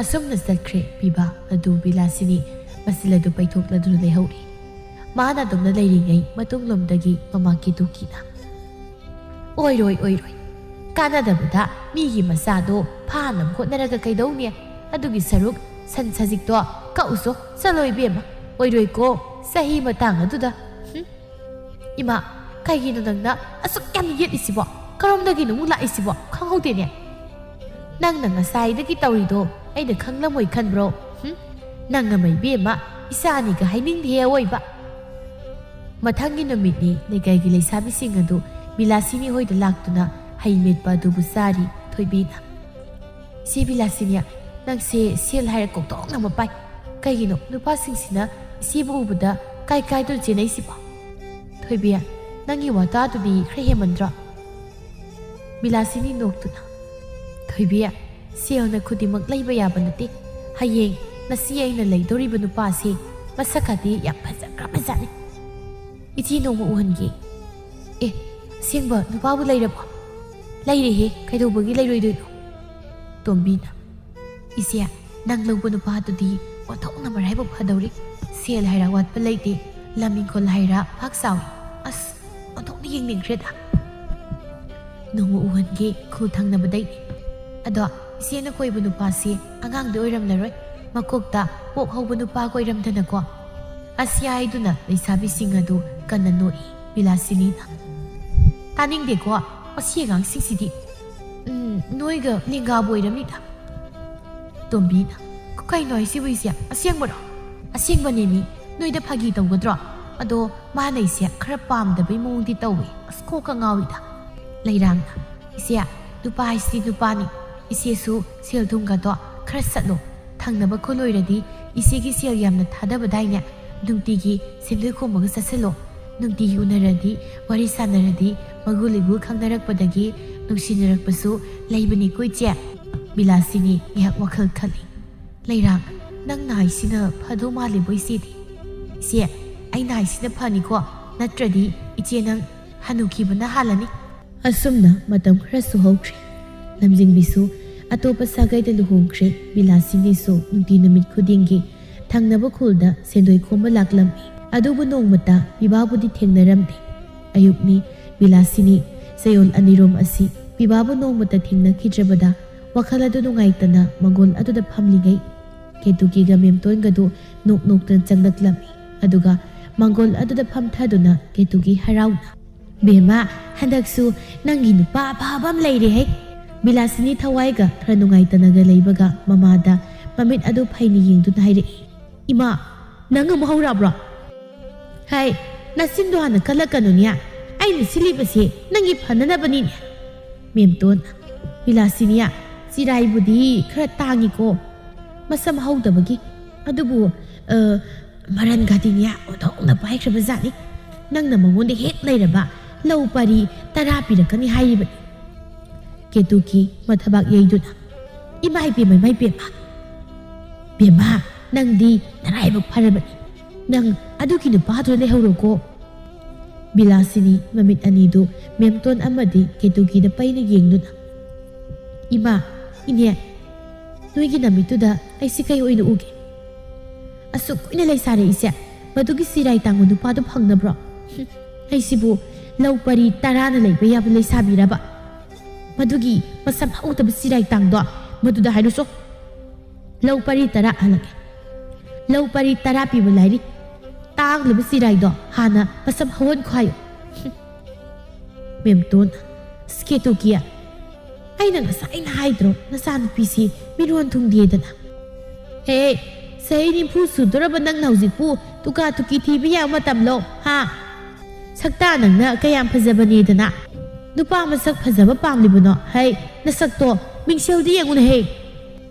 ꯑꯁꯨꯝꯅ ꯆꯠꯈ꯭ꯔꯦ ꯕꯤꯕꯥ꯫ ꯑꯗꯨ ꯕꯤꯂꯥꯁꯤꯅꯤ ꯃꯆꯤꯜ ꯑꯗꯨ ꯄꯩꯊꯣꯛꯂꯗꯨꯅ ꯂꯩꯍꯧꯔꯤ꯫ ꯃꯥꯅ ꯑꯗꯨꯝꯅ ꯂꯩꯔꯤꯉꯩ ꯃꯇꯨꯡꯂꯣꯝꯗꯒꯤ ꯃꯃꯥ ꯀꯦꯇꯨꯀꯤꯅ, "ꯑꯣꯏꯔꯣꯏ, ꯑꯣꯏꯔꯣꯏ꯫ ꯀꯥꯟꯅꯗꯕꯗ ꯃꯤꯒꯤ ꯃꯆꯥꯗꯣ ꯐꯥꯅꯕ ꯍꯣꯠꯅꯔꯒ ꯀꯩꯗꯧꯅꯤ? ꯑꯗꯨꯒꯤ ꯁꯔꯨꯛ ꯁꯟ ꯁꯖꯤꯛꯇꯣ ꯀꯛꯎꯁꯣ꯫ ꯆꯠꯂꯣ ꯏꯕꯦꯝꯃ, ꯑꯣꯏꯔꯣꯏꯀꯣ꯫ ꯆꯍꯤ ꯃꯇꯥꯡ ꯑꯗꯨꯗ꯫ ꯍꯨꯝ꯫ ꯏꯃꯥ, ꯀꯩꯒꯤꯅꯣ ꯅꯪꯅ ꯑꯁꯨꯛ ꯌꯥꯝꯅ ꯌꯦꯠꯂꯤꯁꯤꯕꯣ? ꯀꯔꯣꯝꯗꯒꯤꯅꯣ ꯑꯃꯨꯛ ꯂꯥꯛꯏꯁꯤꯕꯣ? ꯈꯪꯍꯧꯗꯦꯅꯦ꯫ ꯅꯪꯅ ꯉꯁꯥꯏꯗꯒꯤ ꯇꯧꯔꯤꯗꯣ ꯑꯩꯅ ꯈꯪꯂꯝꯃꯣꯏ ꯈꯟꯕ꯭ꯔꯣ? ꯍꯨꯝ? ꯅꯪ ꯑꯃ ꯏꯕꯦꯝꯃ, ꯏꯆꯥꯅꯤꯒ ꯍꯥꯏꯅꯤꯡꯗꯦꯍꯦ ꯑꯋꯣꯏꯕ꯫" ꯃꯊꯪꯒꯤ ꯅꯨꯃꯤꯠꯅꯤ꯫ ꯂꯩꯀꯥꯏꯒꯤ ꯂꯩꯁꯥꯕꯤꯁꯤꯡ ꯑꯗꯨ ꯕꯤꯂꯥꯁꯤꯅꯤ ꯍꯣꯏꯗ ꯂꯥꯛꯇꯨꯅ ꯍꯩ ꯃꯦꯠꯄ ꯑꯗꯨꯕꯨ ꯆꯥꯔꯤ ꯊꯣꯏꯕꯤꯅ꯫ "ꯏꯆꯦ ꯕꯤꯂꯥꯁꯤꯅꯤ, ꯅꯪꯁꯦ ꯁꯦꯜ ꯍꯥꯏꯔ ꯀꯣꯛꯊꯣꯛꯅ ꯑꯃ ꯄꯥꯏ꯫ ꯀꯩꯒꯤꯅꯣ ꯅꯨꯄꯥꯁꯤꯡꯁꯤꯅ ꯏꯆꯦꯕꯨ ꯎꯕꯗ ꯀꯥꯏ ꯀꯥꯏꯗꯨꯅ ꯆꯦꯟꯅꯩꯁꯤꯕꯣ?" "ꯊꯣꯏꯕꯤ, ꯅꯪꯒꯤ ꯋꯥꯇꯥꯗꯨꯗꯤ ꯈꯔ ꯍꯦꯟꯃꯟꯗ꯭ꯔꯣ?" ꯕꯤꯂꯥꯁꯤꯅꯤ ꯅꯣꯛꯇꯨꯅ, "ꯊꯣꯏꯕꯤ, ꯁꯦꯜꯅ ꯈꯨꯗꯤꯡꯃꯛ ꯂꯩꯕ ꯌꯥꯕ ꯅꯠꯇꯦ꯫ ꯍꯌꯦꯡ ꯉꯁꯤ ꯑꯩꯅ ꯂꯩꯗꯧꯔꯤꯕ ꯅꯨꯄꯥꯁꯤ ꯃꯁꯛꯀꯗꯤ ꯌꯥꯝ ꯐꯖꯈ꯭ꯔꯕꯖꯥꯠꯅꯤ꯫ ꯏꯆꯦ ꯅꯣꯡꯃ ꯎꯍꯟꯒꯦ꯫" "ꯑꯦ, ꯑꯁꯦꯡꯕ ꯅꯨꯄꯥꯕꯨ ꯂꯩꯔꯕꯣ?" "ꯂꯩꯔꯦꯍꯦ, ꯀꯩꯗꯧꯕꯒꯤ ꯂꯩꯔꯣꯏꯗꯣꯏꯅꯣ?" ꯇꯣꯝꯕꯤꯅ, "ꯏꯆꯦ, ꯅꯪ ꯂꯧꯕ ꯅꯨꯄꯥꯗꯨꯗꯤ ꯑꯣꯟꯊꯣꯛꯅ ꯃꯔꯥꯏꯕꯛ ꯐꯗꯧꯔꯤ꯫ ꯁꯦꯜ ꯍꯥꯏꯔ ꯋꯥꯠꯄ ꯂꯩꯇꯦ, ꯂꯝ ꯏꯪꯈꯣꯜ ꯍꯥꯏꯔ ꯄꯥꯛ ꯆꯥꯎꯏ꯫ ꯑꯁ, ꯑꯣꯟꯊꯣꯛꯅ ꯌꯦꯡꯅꯤꯡꯈ꯭ꯔꯦꯗ꯫" "ꯅꯣꯡꯃ ꯎꯍꯟꯒꯦ, ꯈꯨꯜ ꯊꯪꯅꯕꯗꯩꯅꯦ꯫ ꯑꯗꯣ ꯏꯆꯦꯅ ꯀꯣꯏꯕ ꯅꯨꯄꯥꯁꯤ ꯑꯉꯥꯡꯗꯤ ꯑꯣꯏꯔꯝꯂꯔꯣꯏ, ꯃꯀꯣꯛꯇ ꯄꯣꯛ ꯍꯧꯕ ꯅꯨꯄꯥꯒ ꯑꯣꯏꯔꯝꯗꯅꯀꯣ꯫" ꯑꯁꯤ ꯍꯥꯏꯗꯨꯅ ꯂꯩꯁꯥꯕꯤꯁꯤꯡ ꯑꯗꯨ ꯀꯟꯅ ꯅꯣꯛꯏ ꯕꯤꯂꯥꯁꯤꯅꯤꯅ꯫ "ꯇꯥꯅꯤꯡꯗꯦꯀꯣ, ꯑꯁꯤ ꯑꯉꯥꯡꯁꯤꯡꯁꯤꯗꯤ꯫ ꯎꯝ, ꯅꯣꯏꯒ ꯂꯦꯡꯒꯥꯕꯨ ꯑꯣꯏꯔꯝꯅꯤꯗ꯫" ꯇꯣꯝꯕꯤꯅ, "ꯀꯩꯅꯣ ꯍꯥꯏꯁꯤꯕꯨ ꯏꯆꯦ? ꯑꯁꯦꯡꯕꯔꯣ?" "ꯑꯁꯦꯡꯕꯅꯦꯃꯤ, ꯅꯣꯏꯗ ꯐꯥꯒꯤ ꯇꯧꯒꯗ꯭ꯔꯣ? ꯑꯗꯣ ꯃꯥꯅ ꯏꯆꯦ ꯈꯔ ꯄꯥꯝꯗꯕꯩ ꯃꯑꯣꯡꯗꯤ ꯇꯧꯋꯦ꯫ ꯑꯁ, ꯀꯣꯛꯀ ꯉꯥꯎꯏꯗ꯫" ꯂꯩꯔꯥꯡꯅ, "ꯏꯆꯦ, ꯅꯨꯄꯥ ꯍꯥꯏꯁꯤꯗꯤ ꯅꯨꯄꯥꯅꯤ꯫ ꯏꯆꯦꯁꯨ ꯁꯦꯜ ꯊꯨꯝꯒꯗꯣ ꯈꯔ ꯆꯠꯂꯣ꯫ ꯊꯪꯅꯕ ꯈꯨꯜ ꯑꯣꯏꯔꯗꯤ ꯏꯆꯦꯒꯤ ꯁꯦꯜ ꯌꯥꯝꯅ ꯊꯥꯗꯕꯗꯥꯏꯅꯦ? ꯅꯨꯡꯇꯤꯒꯤ ꯁꯦꯟꯗꯣꯏ ꯈꯣꯝꯕꯒ ꯆꯠꯁꯤꯜꯂꯣ꯫ ꯅꯨꯡꯇꯤꯒꯤ ꯎꯅꯔꯗꯤ, ꯋꯥꯔꯤ ꯁꯥꯟꯅꯔꯗꯤ, ꯃꯒꯨꯟ ꯏꯒꯨꯜ ꯈꯪꯅꯔꯛꯄꯗꯒꯤ ꯅꯨꯡꯁꯤꯅꯔꯛꯄꯁꯨ ꯂꯩꯕꯅꯤꯀꯣ ꯏꯆꯦ꯫" ꯕꯤꯂꯥꯁꯤꯅꯤ ꯉꯥꯏꯍꯥꯛ ꯋꯥꯈꯜ ꯈꯜꯂꯤ꯫ "ꯂꯩꯔꯥꯡ, ꯅꯪꯅ ꯍꯥꯏꯁꯤꯅ ꯐꯗꯧ ꯃꯥꯜꯂꯤꯕꯣ ꯏꯆꯦꯗꯤ?" "ꯏꯆꯦ, ꯑꯩꯅ ꯍꯥꯏꯁꯤꯅ ꯐꯅꯤꯀꯣ, ꯅꯠꯇ꯭ꯔꯗꯤ ꯏꯆꯦ ꯅꯪ ꯍꯅꯨꯈꯤꯕꯅ ꯍꯥꯜꯂꯅꯤ꯫" ꯑꯁꯨꯝꯅ ꯃꯇꯝ ꯈꯔꯁꯨ ꯍꯧꯈ꯭ꯔꯦ꯫ ꯂꯝꯖꯤꯡꯕꯤꯁꯨ ꯑꯇꯣꯞꯄ ꯁꯥꯒꯩꯗ ꯂꯨꯍꯣꯡꯈ꯭ꯔꯦ꯫ ꯕꯤꯂꯥꯁꯤꯅꯤꯁꯨ ꯅꯨꯡꯇꯤ ꯅꯨꯃꯤꯠ ꯈꯨꯗꯤꯡꯒꯤ ꯊꯪꯅꯕ ꯈꯨꯜꯗ ꯁꯦꯟꯗꯣꯏ ꯈꯣꯝꯕ ꯂꯥꯛꯂꯝꯃꯤ꯫ ꯑꯗꯨꯕꯨ ꯅꯣꯡꯃꯇ ꯄꯤꯕꯥꯕꯨꯗꯤ ꯊꯦꯡꯅꯔꯝꯗꯦ꯫ ꯑꯌꯨꯛꯅꯤ, ꯕꯤꯂꯥꯁꯤꯅꯤ ꯆꯌꯣꯜ ꯑꯅꯤꯔꯣꯝ ꯑꯁꯤ ꯄꯤꯕꯥꯕꯨ ꯅꯣꯡꯃꯇ ꯊꯦꯡꯅꯈꯤꯗ꯭ꯔꯕꯗ ꯋꯥꯈꯜ ꯑꯗꯨ ꯅꯨꯡꯉꯥꯏꯇꯅ ꯃꯪꯒꯣꯜ ꯑꯗꯨꯗ ꯐꯝꯂꯤꯉꯩ ꯀꯦꯇꯨꯀꯤꯒ ꯃꯦꯝꯇꯣꯟꯒꯗꯨ ꯅꯣꯛ ꯅꯣꯛꯇꯅ ꯆꯪꯂꯛꯂꯝꯃꯤ꯫ ꯑꯗꯨꯒ ꯃꯪꯒꯣꯜ ꯑꯗꯨꯗ ꯐꯝꯊꯗꯨꯅ ꯀꯦꯇꯨꯀꯤ ꯍꯔꯥꯎꯅ, "ꯕꯦꯝꯃ, ꯍꯟꯗꯛꯁꯨ ꯅꯪꯒꯤ ꯅꯨꯄꯥ ꯑꯐꯕ ꯑꯃ ꯂꯩꯔꯦꯍꯦ꯫" ꯕꯤꯂꯥꯁꯤꯅꯤ ꯊꯋꯥꯏꯒ ꯈꯔ ꯅꯨꯡꯉꯥꯏꯇꯅꯒ ꯂꯩꯕꯒ ꯃꯃꯥꯗ ꯃꯃꯤꯠ ꯑꯗꯨ ꯐꯩꯅ ꯌꯦꯡꯗꯨꯅ ꯍꯥꯏꯔꯛꯏ꯫ "ꯏꯃꯥ, ꯅꯪ ꯑꯃꯨꯛ ꯍꯧꯔꯛꯑꯕ꯭ꯔꯣ? ꯍꯥꯏ, ꯅꯆꯤꯟꯗꯣ ꯍꯥꯟꯅ ꯀꯜꯂꯛꯀꯅꯨꯅꯦ꯫ ꯑꯩꯅ ꯁꯤꯜꯂꯤꯕꯁꯦ ꯅꯪꯒꯤ ꯐꯅꯅꯕꯅꯤꯅꯦ꯫ ꯃꯦꯝꯇꯣꯟ, ꯕꯤꯂꯥꯁꯤꯅꯤꯌꯥ, ꯆꯤꯔꯥꯏꯕꯨꯗꯤ ꯈꯔ ꯇꯥꯡꯉꯤꯀꯣ, ꯃꯁꯝ ꯍꯧꯗꯕꯒꯤ꯫ ꯑꯗꯨꯕꯨ, ꯑ, ꯃꯔꯟꯒꯗꯤꯅꯤꯌꯥ ꯑꯣꯟꯊꯣꯛꯅ ꯄꯥꯏꯈ꯭ꯔꯕ ꯖꯥꯠꯅꯤ꯫ ꯅꯪꯅ ꯃꯉꯣꯟꯗ ꯍꯦꯛ ꯂꯩꯔꯕ ꯂꯧ ꯄꯔꯤ ꯇꯔꯥ ꯄꯤꯔꯛꯀꯅꯤ ꯍꯥꯏꯔꯤꯕꯅꯤ꯫ ꯀꯦꯇꯨꯀꯤ ꯃꯊꯕꯥꯛ ꯌꯩꯗꯨꯅ, "ꯏꯃꯥ ꯏꯕꯦꯝꯃ, ꯏꯃꯥ ꯏꯕꯦꯝꯃ! ꯕꯦꯝꯃ, ꯅꯪꯗꯤ ꯅꯔꯥꯏꯕꯛ ꯐꯔꯕꯅꯤ꯫ ꯅꯪ ꯑꯗꯨꯒꯤ ꯅꯨꯄꯥꯗꯨꯗ ꯂꯩꯍꯧꯔꯣꯀꯣ꯫" ꯕꯤꯂꯥꯁꯤꯅꯤ ꯃꯃꯤꯠ ꯑꯅꯤꯗꯨ ꯃꯦꯝꯇꯣꯟ ꯑꯃꯗꯤ ꯀꯦꯇꯨꯀꯤꯗ ꯄꯩꯅ ꯌꯦꯡꯗꯨꯅ, "ꯏꯃꯥ, ꯏꯅꯦ, ꯅꯣꯏꯒꯤ ꯅꯃꯤꯠꯇꯨꯗ ꯑꯩꯁꯤ ꯀꯩ ꯑꯣꯏꯅ ꯎꯒꯦ? ꯑꯁꯨꯛ ꯀꯨꯏꯅ ꯂꯩꯁꯥꯔꯛꯏꯁꯦ ꯃꯗꯨꯒꯤ ꯆꯤꯔꯥꯏ ꯇꯥꯡꯕ ꯅꯨꯄꯥꯗꯣ ꯐꯪꯅꯕ꯭ꯔꯣ? ꯍꯨꯝ, ꯑꯩꯁꯤꯕꯨ ꯂꯧ ꯄꯔꯤ ꯇꯔꯥꯅ ꯂꯩꯕ ꯌꯥꯕ ꯂꯩꯁꯥꯕꯤꯔꯕ? ꯃꯗꯨꯒꯤ ꯃꯁꯝ ꯍꯧꯗꯕ ꯆꯤꯔꯥꯏ ꯇꯥꯡꯗꯣ ꯃꯗꯨꯗ ꯍꯥꯏꯔꯨꯁꯣ꯫ ꯂꯧ ꯄꯔꯤ ꯇꯔꯥ ꯍꯜꯂꯛꯀꯦ꯫ ꯂꯧ ꯄꯔꯤ ꯇꯔꯥ ꯄꯤꯕ ꯂꯥꯏꯔꯤ꯫ ꯇꯥꯡꯂꯕ ꯆꯤꯔꯥꯏꯗꯣ ꯍꯥꯟꯅ ꯃꯁꯝ ꯍꯧꯍꯟꯈꯣ ꯍꯥꯏꯌꯨ꯫" ꯃꯦꯝꯇꯣꯟ, "ꯁ꯭ꯀꯦꯇꯣꯀꯤꯌꯥ, ꯑꯩꯅ ꯉꯁꯥꯏꯅ ꯍꯥꯏꯗ꯭ꯔꯣ ꯅꯆꯥꯅꯨꯄꯤꯁꯤ ꯃꯤꯔꯣꯟ ꯊꯨꯡꯗꯦꯗꯅ? ꯍꯦ, ꯆꯍꯤ ꯅꯤꯐꯨ ꯁꯨꯗꯣꯔꯕ ꯅꯪꯅ ꯍꯧꯖꯤꯛꯄꯨ ꯇꯨꯀꯥ ꯇꯨꯀꯤ ꯊꯤꯕ ꯌꯥꯕ ꯃꯇꯝꯂꯣ, ꯍꯥ? ꯁꯛꯇꯥ ꯅꯪꯅ ꯀꯌꯥꯝ ꯐꯖꯕꯅꯦꯗꯅ ꯅꯨꯄꯥ ꯃꯁꯛ ꯐꯖꯕ ꯄꯥꯝꯂꯤꯕꯅꯣ? ꯍꯩ, ꯅꯁꯛꯇꯣ ꯃꯤꯡꯁꯦꯜꯗ ꯌꯦꯡꯉꯨꯅꯦ ꯍꯦ꯫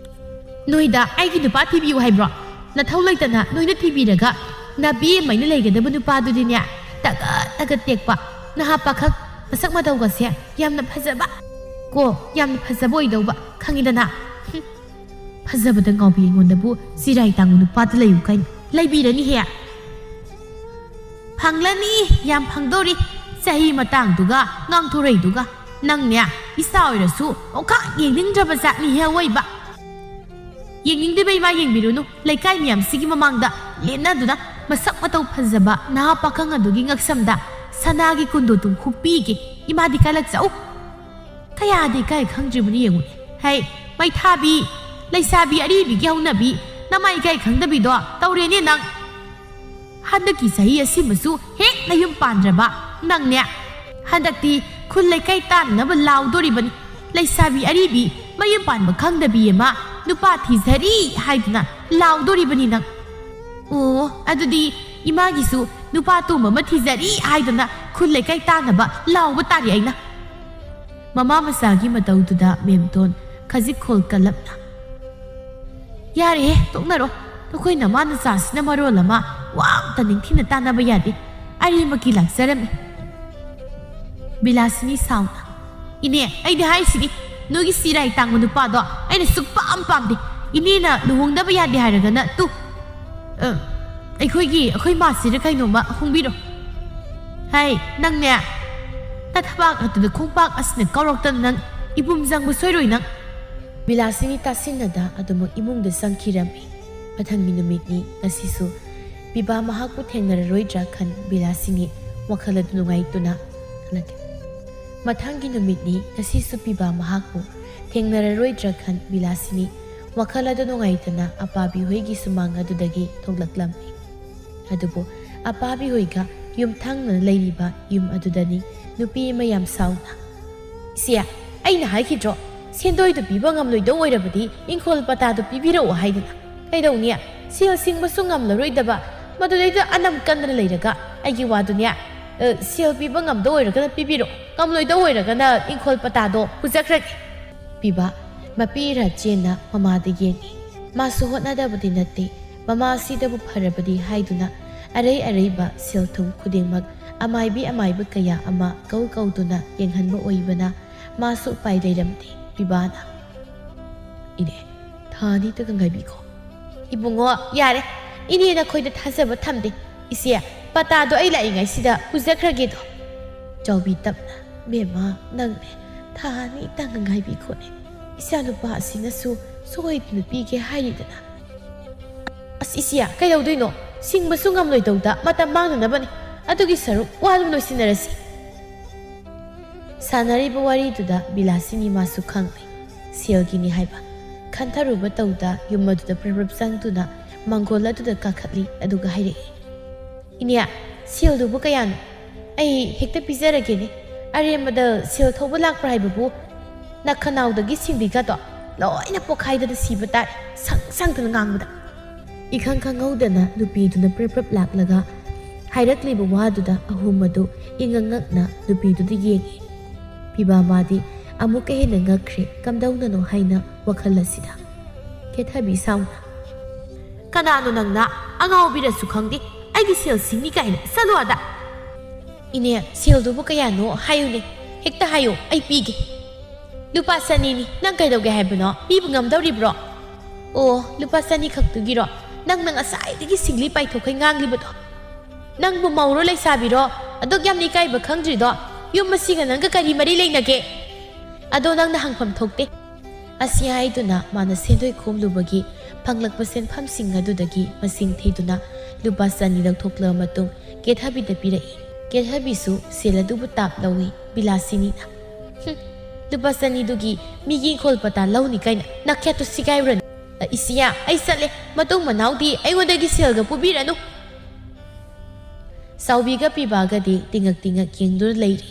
ꯅꯣꯏꯗ ꯑꯩꯒꯤ ꯅꯨꯄꯥ ꯊꯤꯕꯤꯌꯨ ꯍꯥꯏꯕ꯭ꯔꯣ? ꯅꯊꯧ ꯂꯩꯇꯅ ꯅꯣꯏꯅ ꯊꯤꯕꯤꯔꯒ ꯅꯥꯕꯤ ꯑꯃ ꯑꯩꯅ ꯂꯩꯒꯗꯕ ꯅꯨꯄꯥꯗꯨꯗꯤꯅꯦ, ꯇꯒꯠ ꯇꯒꯠ ꯇꯦꯛꯄ, ꯅꯍꯥ ꯄꯥꯈꯪ, ꯃꯁꯛ ꯃꯇꯧꯒꯁꯦ ꯌꯥꯝꯅ ꯐꯖꯕ ꯀꯣ, ꯌꯥꯝꯅ ꯐꯖꯕ ꯑꯣꯏꯗꯧꯕ, ꯈꯪꯉꯤꯗꯅ?" ꯍꯨꯝ, ꯐꯖꯕꯗ ꯉꯥꯎꯕꯤ ꯑꯩꯉꯣꯟꯗꯕꯨ ꯆꯤꯔꯥꯏ ꯇꯥꯡꯕ ꯅꯨꯄꯥꯗ ꯂꯩꯌꯨ ꯀꯥꯏꯅ꯫ ꯂꯩꯕꯤꯔꯅꯤꯍꯦ꯫ ꯐꯪꯂꯅꯤ, ꯌꯥꯝ ꯐꯪꯗꯧꯔꯤ꯫ ꯆꯍꯤ ꯃꯇꯥꯡꯗꯨꯒ ꯉꯥꯡꯊꯣꯔꯛꯏꯗꯨꯒ꯫ ꯅꯪꯅꯦ, ꯏꯆꯥ ꯑꯣꯏꯔꯁꯨ ꯑꯣꯈꯥꯛ ꯌꯦꯡꯅꯤꯡꯗ꯭ꯔꯕ ꯖꯥꯠꯅꯤꯍꯦ ꯑꯋꯣꯏꯕ꯫ ꯌꯦꯡꯅꯤꯡꯗꯦꯕ ꯏꯃꯥ, ꯌꯦꯡꯕꯤꯔꯨꯅꯨ꯫ ꯂꯩꯀꯥꯏ ꯃꯌꯥꯝꯁꯤꯒꯤ ꯃꯃꯥꯡꯗ ꯂꯦꯟꯅꯗꯨꯅ ꯃꯁꯛ ꯃꯇꯧ ꯐꯖꯕ ꯅꯍꯥ ꯄꯥꯈꯪ ꯑꯗꯨꯒꯤ ꯉꯛꯁꯝꯗ ꯁꯅꯥꯒꯤ ꯀꯨꯟꯗꯣ ꯇꯨꯝ ꯍꯨꯛꯄꯤꯒꯦ꯫ ꯏꯃꯥꯗꯤ ꯀꯜꯂꯛꯆꯧ꯫ ꯀꯌꯥꯗꯤ ꯏꯀꯥꯏ ꯈꯪꯗ꯭ꯔꯤꯕꯅꯤ ꯌꯦꯡꯉꯨꯅꯦ꯫ ꯍꯩ, ꯃꯩꯊꯥꯕꯤ, ꯂꯩꯁꯥꯕꯤ ꯑꯔꯤꯕꯤꯒꯤ ꯍꯧꯅꯕꯤ, ꯅꯃꯥꯏ ꯏꯀꯥꯏ ꯈꯪꯗꯕꯤꯗꯣ ꯇꯧꯔꯦꯅꯦ ꯅꯪ꯫ ꯍꯟꯗꯛꯀꯤ ꯆꯍꯤ ꯑꯁꯤꯃꯁꯨ ꯍꯦꯛ ꯅꯌꯨꯝ ꯄꯥꯟꯗ꯭ꯔꯕ ꯅꯪꯅꯦ꯫ ꯍꯟꯗꯛꯇꯤ ꯈꯨꯜ ꯂꯩꯀꯥꯏ ꯇꯥꯟꯅꯅꯕ ꯂꯥꯎꯗꯣꯔꯤꯕꯅꯤ꯫ ꯂꯩꯁꯥꯕꯤ ꯑꯔꯤꯕꯤ ꯃꯌꯨꯝ ꯄꯥꯟꯕ ꯈꯪꯗꯕꯤ ꯑꯃ ꯅꯨꯄꯥ ꯊꯤꯖꯔꯤ ꯍꯥꯏꯗꯨꯅ ꯂꯥꯎꯗꯣꯔꯤꯕꯅꯤ ꯅꯪ꯫ ꯑꯣ, ꯑꯗꯨꯗꯤ ꯏꯃꯥꯒꯤꯁꯨ ꯅꯨꯄꯥ ꯇꯣꯝꯕ ꯑꯃ ꯊꯤꯖꯔꯤ ꯍꯥꯏꯗꯨꯅ ꯈꯨꯜ ꯂꯩꯀꯥꯏ ꯇꯥꯅꯕ ꯂꯥꯎꯕ ꯇꯥꯔꯦ ꯑꯩꯅ꯫ ꯃꯃꯥ ꯃꯆꯥꯒꯤ ꯃꯇꯧꯗꯨꯗ ꯃꯦꯝꯇꯣꯟ ꯈꯖꯤꯛ ꯈꯣꯜ ꯀꯜꯂꯞꯅ, "ꯌꯥꯔꯦꯍꯦ, ꯇꯣꯛꯅꯔꯣ꯫ ꯅꯈꯣꯏ ꯅꯃꯥ ꯅꯆꯥꯁꯤꯅ ꯃꯔꯣꯜ ꯑꯃ ꯋꯥ ꯑꯝꯇ ꯅꯤꯡꯊꯤꯅ ꯇꯥꯅꯕ ꯌꯥꯗꯦ꯫ ꯑꯔꯦꯝꯕꯒꯤ ꯂꯥꯛꯆꯔꯝꯃꯤ꯫" ꯕꯤꯂꯥꯁꯤꯅꯤ ꯁꯥꯎꯅ, "ꯏꯅꯦ, ꯑꯩꯗꯤ ꯍꯥꯏꯁꯤꯅꯤ, ꯅꯣꯏꯒꯤ ꯆꯤꯔꯥꯏ ꯇꯥꯡꯕ ꯅꯨꯄꯥꯗꯣ ꯑꯩꯅ ꯁꯨꯛꯄꯥꯝ ꯄꯥꯝꯗꯦ꯫ ꯏꯅꯦꯅ ꯂꯨꯍꯣꯡꯗꯕ ꯌꯥꯗꯦ ꯍꯥꯏꯔꯒꯅ ꯇꯨ, ꯑ, ꯑꯩꯈꯣꯏꯒꯤ, ꯑꯩꯈꯣꯏ ꯃꯥꯁꯤꯗ ꯀꯩꯅꯣꯝꯃ ꯍꯣꯡꯕꯤꯔꯣ꯫ ꯍꯩ, ꯅꯪꯅꯦ, ꯅꯊꯕꯥꯛ ꯑꯗꯨꯗ ꯈꯣꯡꯄꯥꯛ ꯑꯁꯤꯅ ꯀꯥꯎꯔꯛꯇꯅ ꯅꯪ ꯏꯕꯨꯝ ꯆꯪꯕ ꯁꯣꯏꯔꯣꯏ ꯅꯪ꯫" ꯕꯤꯂꯥꯁꯤꯅꯤ ꯇꯥꯁꯤꯟꯅꯗ ꯑꯗꯨꯃꯛ ꯏꯃꯨꯡꯗ ꯆꯪꯈꯤꯔꯝꯃꯤ꯫ ꯃꯊꯪꯒꯤ ꯅꯨꯃꯤꯠꯅꯤ꯫ ꯉꯁꯤꯁꯨ ꯄꯤꯕꯥ ꯃꯍꯥꯛꯄꯨ ꯊꯦꯡꯅꯔꯔꯣꯏꯗ꯭ꯔꯥ ꯈꯟ ꯕꯤꯂꯥꯁꯤꯅꯤ ꯋꯥꯈꯜ ꯑꯗꯨ ꯅꯨꯡꯉꯥꯏꯇꯨꯅ ꯍꯜꯂꯛꯈꯤ꯫ ꯃꯊꯪꯒꯤ ꯅꯨꯃꯤꯠꯅꯤ꯫ ꯉꯁꯤꯁꯨ ꯄꯤꯕꯥ ꯃꯍꯥꯛꯄꯨ ꯊꯦꯡꯅꯔꯔꯣꯏꯗ꯭ꯔꯥ ꯈꯟ ꯕꯤꯂꯥꯁꯤꯅꯤ ꯋꯥꯈꯜ ꯑꯗꯨ ꯅꯨꯡꯉꯥꯏꯇꯅ ꯑꯄꯥꯕꯤ ꯍꯣꯏꯒꯤ ꯁꯨꯃꯥꯡ ꯑꯗꯨꯗꯒꯤ ꯊꯣꯛꯂꯛꯂꯝꯃꯤ꯫ ꯑꯗꯨꯕꯨ ꯑꯄꯥꯕꯤ ꯍꯣꯏꯒ ꯌꯨꯝꯊꯪꯅꯅ ꯂꯩꯔꯤꯕ ꯌꯨꯝ ꯑꯗꯨꯗꯅꯤ ꯅꯨꯄꯤ ꯑꯃ ꯌꯥꯝ ꯁꯥꯎꯅ, "ꯏꯆꯦ, ꯑꯩꯅ ꯍꯥꯏꯈꯤꯗ꯭ꯔꯣ, ꯁꯦꯟꯗꯣꯏꯗꯨ ꯄꯤꯕ ꯉꯝꯂꯣꯏꯗꯧ ꯑꯣꯏꯔꯕꯗꯤ ꯏꯪꯈꯣꯜ ꯄꯇꯥꯗꯨ ꯄꯤꯕꯤꯔꯛꯑꯣ ꯍꯥꯏꯗꯅ? ꯀꯩꯗꯧꯅꯤ? ꯁꯦꯜ ꯁꯤꯡꯕꯁꯨ ꯉꯝꯂꯔꯣꯏꯗꯕ, ꯃꯗꯨꯗꯩꯗ ꯑꯅꯝ ꯀꯟꯗꯅ ꯂꯩꯔꯒ꯫ ꯑꯩꯒꯤ ꯋꯥꯗꯨꯅꯦ, ꯑ, ꯁꯦꯜ ꯄꯤꯕ ꯉꯝꯗꯧ ꯑꯣꯏꯔꯒꯅ ꯄꯤꯕꯤꯔꯛꯑꯣ, ꯉꯝꯂꯣꯏꯗꯧ ꯑꯣꯏꯔꯒꯅ ꯏꯪꯈꯣꯜ ꯄꯇꯥꯗꯣ ꯄꯨꯖꯈ꯭ꯔꯒꯦ꯫" ꯄꯤꯕ ꯃꯄꯤ ꯏꯔꯥ ꯆꯦꯟꯅ ꯃꯃꯥꯗ ꯌꯦꯡꯉꯤ꯫ ꯃꯥꯁꯨ ꯍꯣꯠꯅꯗꯕꯗꯤ ꯅꯠꯇꯦ, ꯃꯃꯥ ꯑꯁꯤꯗꯕꯨ ꯐꯔꯕꯗꯤ ꯍꯥꯏꯗꯨꯅ ꯑꯔꯩ ꯑꯔꯩꯕ ꯁꯦꯜ ꯊꯨꯝ ꯈꯨꯗꯤꯡꯃꯛ ꯑꯃꯥꯏꯕꯤ ꯑꯃꯥꯏꯕ ꯀꯌꯥ ꯑꯃ ꯀꯧ ꯀꯧꯗꯨꯅ ꯌꯦꯡꯍꯟꯕ ꯑꯣꯏꯕꯅ ꯃꯥꯁꯨ ꯎꯄꯥꯏ ꯂꯩꯔꯝꯗꯦ꯫ ꯄꯤꯕꯥꯅ, "ꯏꯅꯦ, ꯊꯥ ꯑꯅꯤꯇꯒ ꯉꯥꯏꯕꯤꯈꯣ꯫" "ꯏꯕꯨꯡꯉꯣ, ꯌꯥꯔꯦ, ꯏꯅꯦ ꯅꯈꯣꯏꯗ ꯊꯥꯖꯕ ꯊꯝꯗꯦ꯫ ꯏꯆꯦ, ꯄꯇꯥꯗꯣ ꯑꯩ ꯂꯥꯛꯏꯉꯩꯁꯤꯗ ꯄꯨꯖꯈ꯭ꯔꯒꯦꯗꯣ꯫" ꯆꯥꯎꯕꯤ ꯇꯞꯅ, "ꯕꯦꯝꯃ, ꯅꯪꯅꯦ, ꯊꯥ ꯑꯅꯤꯇꯪ ꯉꯥꯏꯕꯤꯈꯣꯅꯦ꯫ ꯏꯆꯥꯅꯨꯄꯥ ꯑꯁꯤꯅꯁꯨ ꯁꯣꯏꯗꯅ ꯄꯤꯒꯦ ꯍꯥꯏꯔꯤꯗꯅ꯫" "ꯑꯁ ꯏꯆꯦ, ꯀꯩꯗꯧꯗꯣꯏꯅꯣ? ꯁꯤꯡꯕꯁꯨ ꯉꯝꯂꯣꯏꯗꯧꯗ ꯃꯇꯝ ꯃꯥꯡꯅꯅꯕꯅꯤ꯫ ꯑꯗꯨꯒꯤ ꯁꯔꯨꯛ ꯋꯥ ꯑꯗꯨꯝ ꯂꯣꯏꯁꯤꯟꯅꯔꯁꯤ꯫" ꯁꯥꯟꯅꯔꯤꯕ ꯋꯥꯔꯤꯗꯨꯗ ꯕꯤꯂꯥꯁꯤꯅꯤ ꯃꯥꯁꯨ ꯈꯪꯂꯦ꯫ ꯁꯦꯜꯒꯤꯅꯤ ꯍꯥꯏꯕ꯫ ꯈꯟꯊꯔꯨꯕ ꯇꯧꯗ ꯌꯨꯝ ꯑꯗꯨꯗ ꯄ꯭ꯔꯞ ꯄ꯭ꯔꯞ ꯆꯪꯗꯨꯅ ꯃꯥꯡꯒꯣꯜ ꯑꯗꯨꯗ ꯀꯥꯈꯠꯂꯤ, ꯑꯗꯨꯒ ꯍꯥꯏꯔꯛꯏ, "ꯏꯅꯦ, ꯁꯦꯜꯗꯨꯕꯨ ꯀꯌꯥꯅꯣ? ꯑꯩ ꯍꯦꯛꯇ ꯄꯤꯖꯔꯒꯦꯅꯦ꯫ ꯑꯔꯦꯝꯕꯗ ꯁꯦꯜ ꯊꯧꯕ ꯂꯥꯛꯄ꯭ꯔꯥ ꯍꯥꯏꯕꯕꯨ ꯅꯈꯅꯥꯎꯗꯒꯤ ꯁꯤꯡꯕꯤꯒꯗꯣ ꯂꯣꯏꯅ ꯄꯣꯛꯈꯥꯏꯗꯅ ꯁꯤꯕ ꯇꯥꯔꯦ, ꯁꯪ ꯁꯪꯗꯅ ꯉꯥꯡꯕꯗ꯫" ꯏꯈꯪ ꯈꯪꯍꯧꯗꯅ ꯅꯨꯄꯤꯗꯨꯅ ꯄ꯭ꯔꯞ ꯄ꯭ꯔꯞ ꯂꯥꯛꯂꯒ ꯍꯥꯏꯔꯛꯂꯤꯕ ꯋꯥꯗꯨꯗ ꯑꯍꯨꯝ ꯑꯗꯨ ꯏꯉꯛ ꯉꯛꯅ ꯅꯨꯄꯤꯗꯨꯗ ꯌꯦꯡꯉꯤ꯫ ꯄꯤꯕꯥ ꯃꯥꯗꯤ ꯑꯃꯨꯛꯀ ꯍꯦꯟꯅ ꯉꯛꯈ꯭ꯔꯦ꯫ ꯀꯝꯗꯧꯅꯅꯣ ꯍꯥꯏꯅ ꯋꯥꯈꯜ ꯑꯁꯤꯗ꯫ ꯀꯦꯊꯕꯤ ꯁꯥꯎꯅ, "ꯀꯅꯥꯅꯣ ꯅꯪꯅ? ꯑꯉꯥꯎꯕꯤꯔꯁꯨ ꯈꯪꯗꯦ, ꯑꯩꯒꯤ ꯁꯦꯜ ꯁꯤꯡꯅꯤ ꯀꯥꯏꯅ꯫ ꯆꯠꯂꯣ ꯑꯗ!" "ꯏꯅꯦ, ꯁꯦꯜꯗꯨꯕꯨ ꯀꯌꯥꯅꯣ ꯍꯥꯏꯌꯨꯅꯦ, ꯍꯦꯛꯇ ꯍꯥꯏꯌꯨ, ꯑꯩ ꯄꯤꯒꯦ꯫" "ꯂꯨꯄꯥ ꯆꯅꯤꯅꯤ, ꯅꯪ ꯀꯩꯗꯧꯒꯦ ꯍꯥꯏꯕꯅꯣ? ꯄꯤꯕ ꯉꯝꯗꯧꯔꯤꯕ꯭ꯔꯣ?" "ꯑꯣ, ꯂꯨꯄꯥ ꯆꯅꯤ ꯈꯛꯇꯨꯒꯤꯔꯣ ꯅꯪꯅ ꯉꯁꯥꯏꯗꯒꯤ ꯁꯤꯡꯂꯤ ꯄꯥꯏꯊꯣꯛꯈꯩ ꯉꯥꯡꯂꯤꯕꯗꯣ? ꯅꯪꯕꯨ ꯃꯧꯔꯣ ꯂꯩꯁꯥꯕꯤꯔꯣ? ꯑꯗꯨꯛ ꯌꯥꯝꯅ ꯏꯀꯥꯏꯕ ꯈꯪꯗ꯭ꯔꯤꯗꯣ? ꯌꯨꯝ ꯑꯁꯤꯒ ꯅꯪꯒ ꯀꯔꯤ ꯃꯔꯤ ꯂꯩꯅꯒꯦ? ꯑꯗꯣ ꯅꯪꯅ ꯍꯪꯐꯝ ꯊꯣꯛꯇꯦ꯫" ꯑꯁꯤ ꯍꯥꯏꯗꯨꯅ ꯃꯥꯅ ꯁꯦꯟꯗꯣꯏ ꯈꯣꯝꯂꯨꯕꯒꯤ ꯐꯪꯂꯛꯄ ꯁꯦꯟꯐꯝꯁꯤꯡ ꯑꯗꯨꯗꯒꯤ ꯃꯁꯤꯡ ꯊꯤꯗꯨꯅ ꯂꯨꯄꯥ ꯆꯅꯤ ꯂꯧꯊꯣꯛꯂꯕ ꯃꯇꯨꯡ ꯀꯦꯊꯕꯤꯗ ꯄꯤꯔꯛꯏ꯫ ꯀꯦꯊꯕꯤꯁꯨ ꯁꯦꯜ ꯑꯗꯨꯕꯨ ꯇꯥꯞ ꯂꯧꯏ꯫ ꯕꯤꯂꯥꯁꯤꯅꯤꯅ, "ꯍꯨꯝ, ꯂꯨꯄꯥ ꯆꯅꯤꯗꯨꯒꯤ ꯃꯤꯒꯤ ꯏꯪꯈꯣꯜ ꯄꯇꯥ ꯂꯧꯅꯤ ꯀꯥꯏꯅ ꯅꯥꯈꯦꯠꯇꯨ ꯁꯤꯒꯥꯏꯔꯨꯔꯅꯤ꯫ ꯑ, ꯏꯁꯤꯌꯥ, ꯑꯩ ꯆꯠꯂꯦ꯫ ꯃꯇꯨꯡ ꯃꯅꯥꯎꯗꯤ ꯑꯩꯉꯣꯟꯗꯒꯤ ꯁꯦꯜꯒ ꯄꯨꯕꯤꯔꯅꯨ꯫" ꯆꯥꯎꯕꯤꯒ ꯄꯤꯕꯥꯒꯗꯤ ꯇꯤꯉꯛ ꯇꯤꯉꯛ ꯌꯦꯡꯗꯨꯅ ꯂꯩꯔꯤ꯫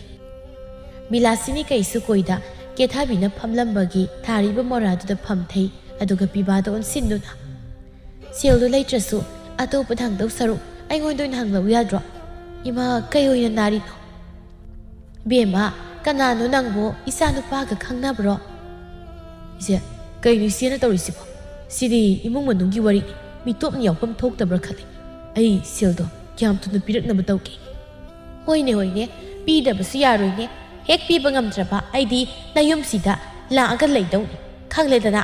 ꯕꯤꯂꯥꯁꯤꯅꯤ ꯀꯩꯁꯨ ꯀꯣꯏꯗ ꯀꯦꯊꯥꯕꯤꯅ ꯐꯝꯂꯝꯕꯒꯤ ꯊꯥꯔꯤꯕ ꯃꯣꯔꯥꯗꯨꯗ ꯐꯝꯊꯩ, ꯑꯗꯨꯒ ꯄꯤꯕꯥꯗ ꯑꯣꯟꯁꯤꯟꯗꯨꯅ, "ꯁꯦꯜꯗꯨ ꯂꯩꯇ꯭ꯔꯁꯨ ꯑꯇꯣꯞꯄꯗ ꯍꯪꯗꯧ ꯁꯔꯨꯛ ꯑꯩꯉꯣꯟꯗ ꯑꯣꯏꯅ ꯍꯪꯂꯛꯎ ꯌꯥꯗ꯭ꯔꯣ? ꯏꯃꯥ, ꯀꯩ ꯑꯣꯏꯅ ꯅꯥꯔꯤꯅꯣ?" "ꯕꯦꯝꯃ, ꯀꯅꯥꯅꯣ ꯅꯪꯕꯨ? ꯏꯆꯥ ꯅꯨꯄꯥꯒ ꯈꯪꯅꯕ꯭ꯔꯣ?" "ꯏꯆꯦ, ꯀꯩꯅꯣ ꯏꯆꯦꯅ ꯇꯧꯔꯤꯁꯤꯕꯣ? ꯁꯤꯗꯤ ꯏꯃꯨꯡ ꯃꯅꯨꯡꯒꯤ ꯋꯥꯔꯤꯅꯤ, ꯃꯤꯇꯣꯞꯅ ꯌꯥꯎꯐꯝ ꯊꯣꯛꯇꯕ꯭ꯔꯥ ꯈꯜꯂꯤ꯫ ꯑꯩ ꯁꯦꯜꯗꯣ ꯀꯌꯥꯝ ꯊꯨꯅ ꯄꯤꯔꯛꯅꯕ ꯇꯧꯒꯦ꯫" "ꯍꯣꯏꯅꯦ, ꯍꯣꯏꯅꯦ, ꯄꯤꯗꯕꯁꯨ ꯌꯥꯔꯣꯏꯅꯦ꯫ ꯍꯦꯛ ꯄꯤꯕ ꯉꯝꯗ꯭ꯔꯕ ꯑꯩꯗꯤ ꯅꯌꯨꯝꯁꯤꯗ ꯂꯥꯛꯑꯒ ꯂꯩꯗꯧꯅꯤ꯫ ꯈꯪꯂꯦꯗꯅ,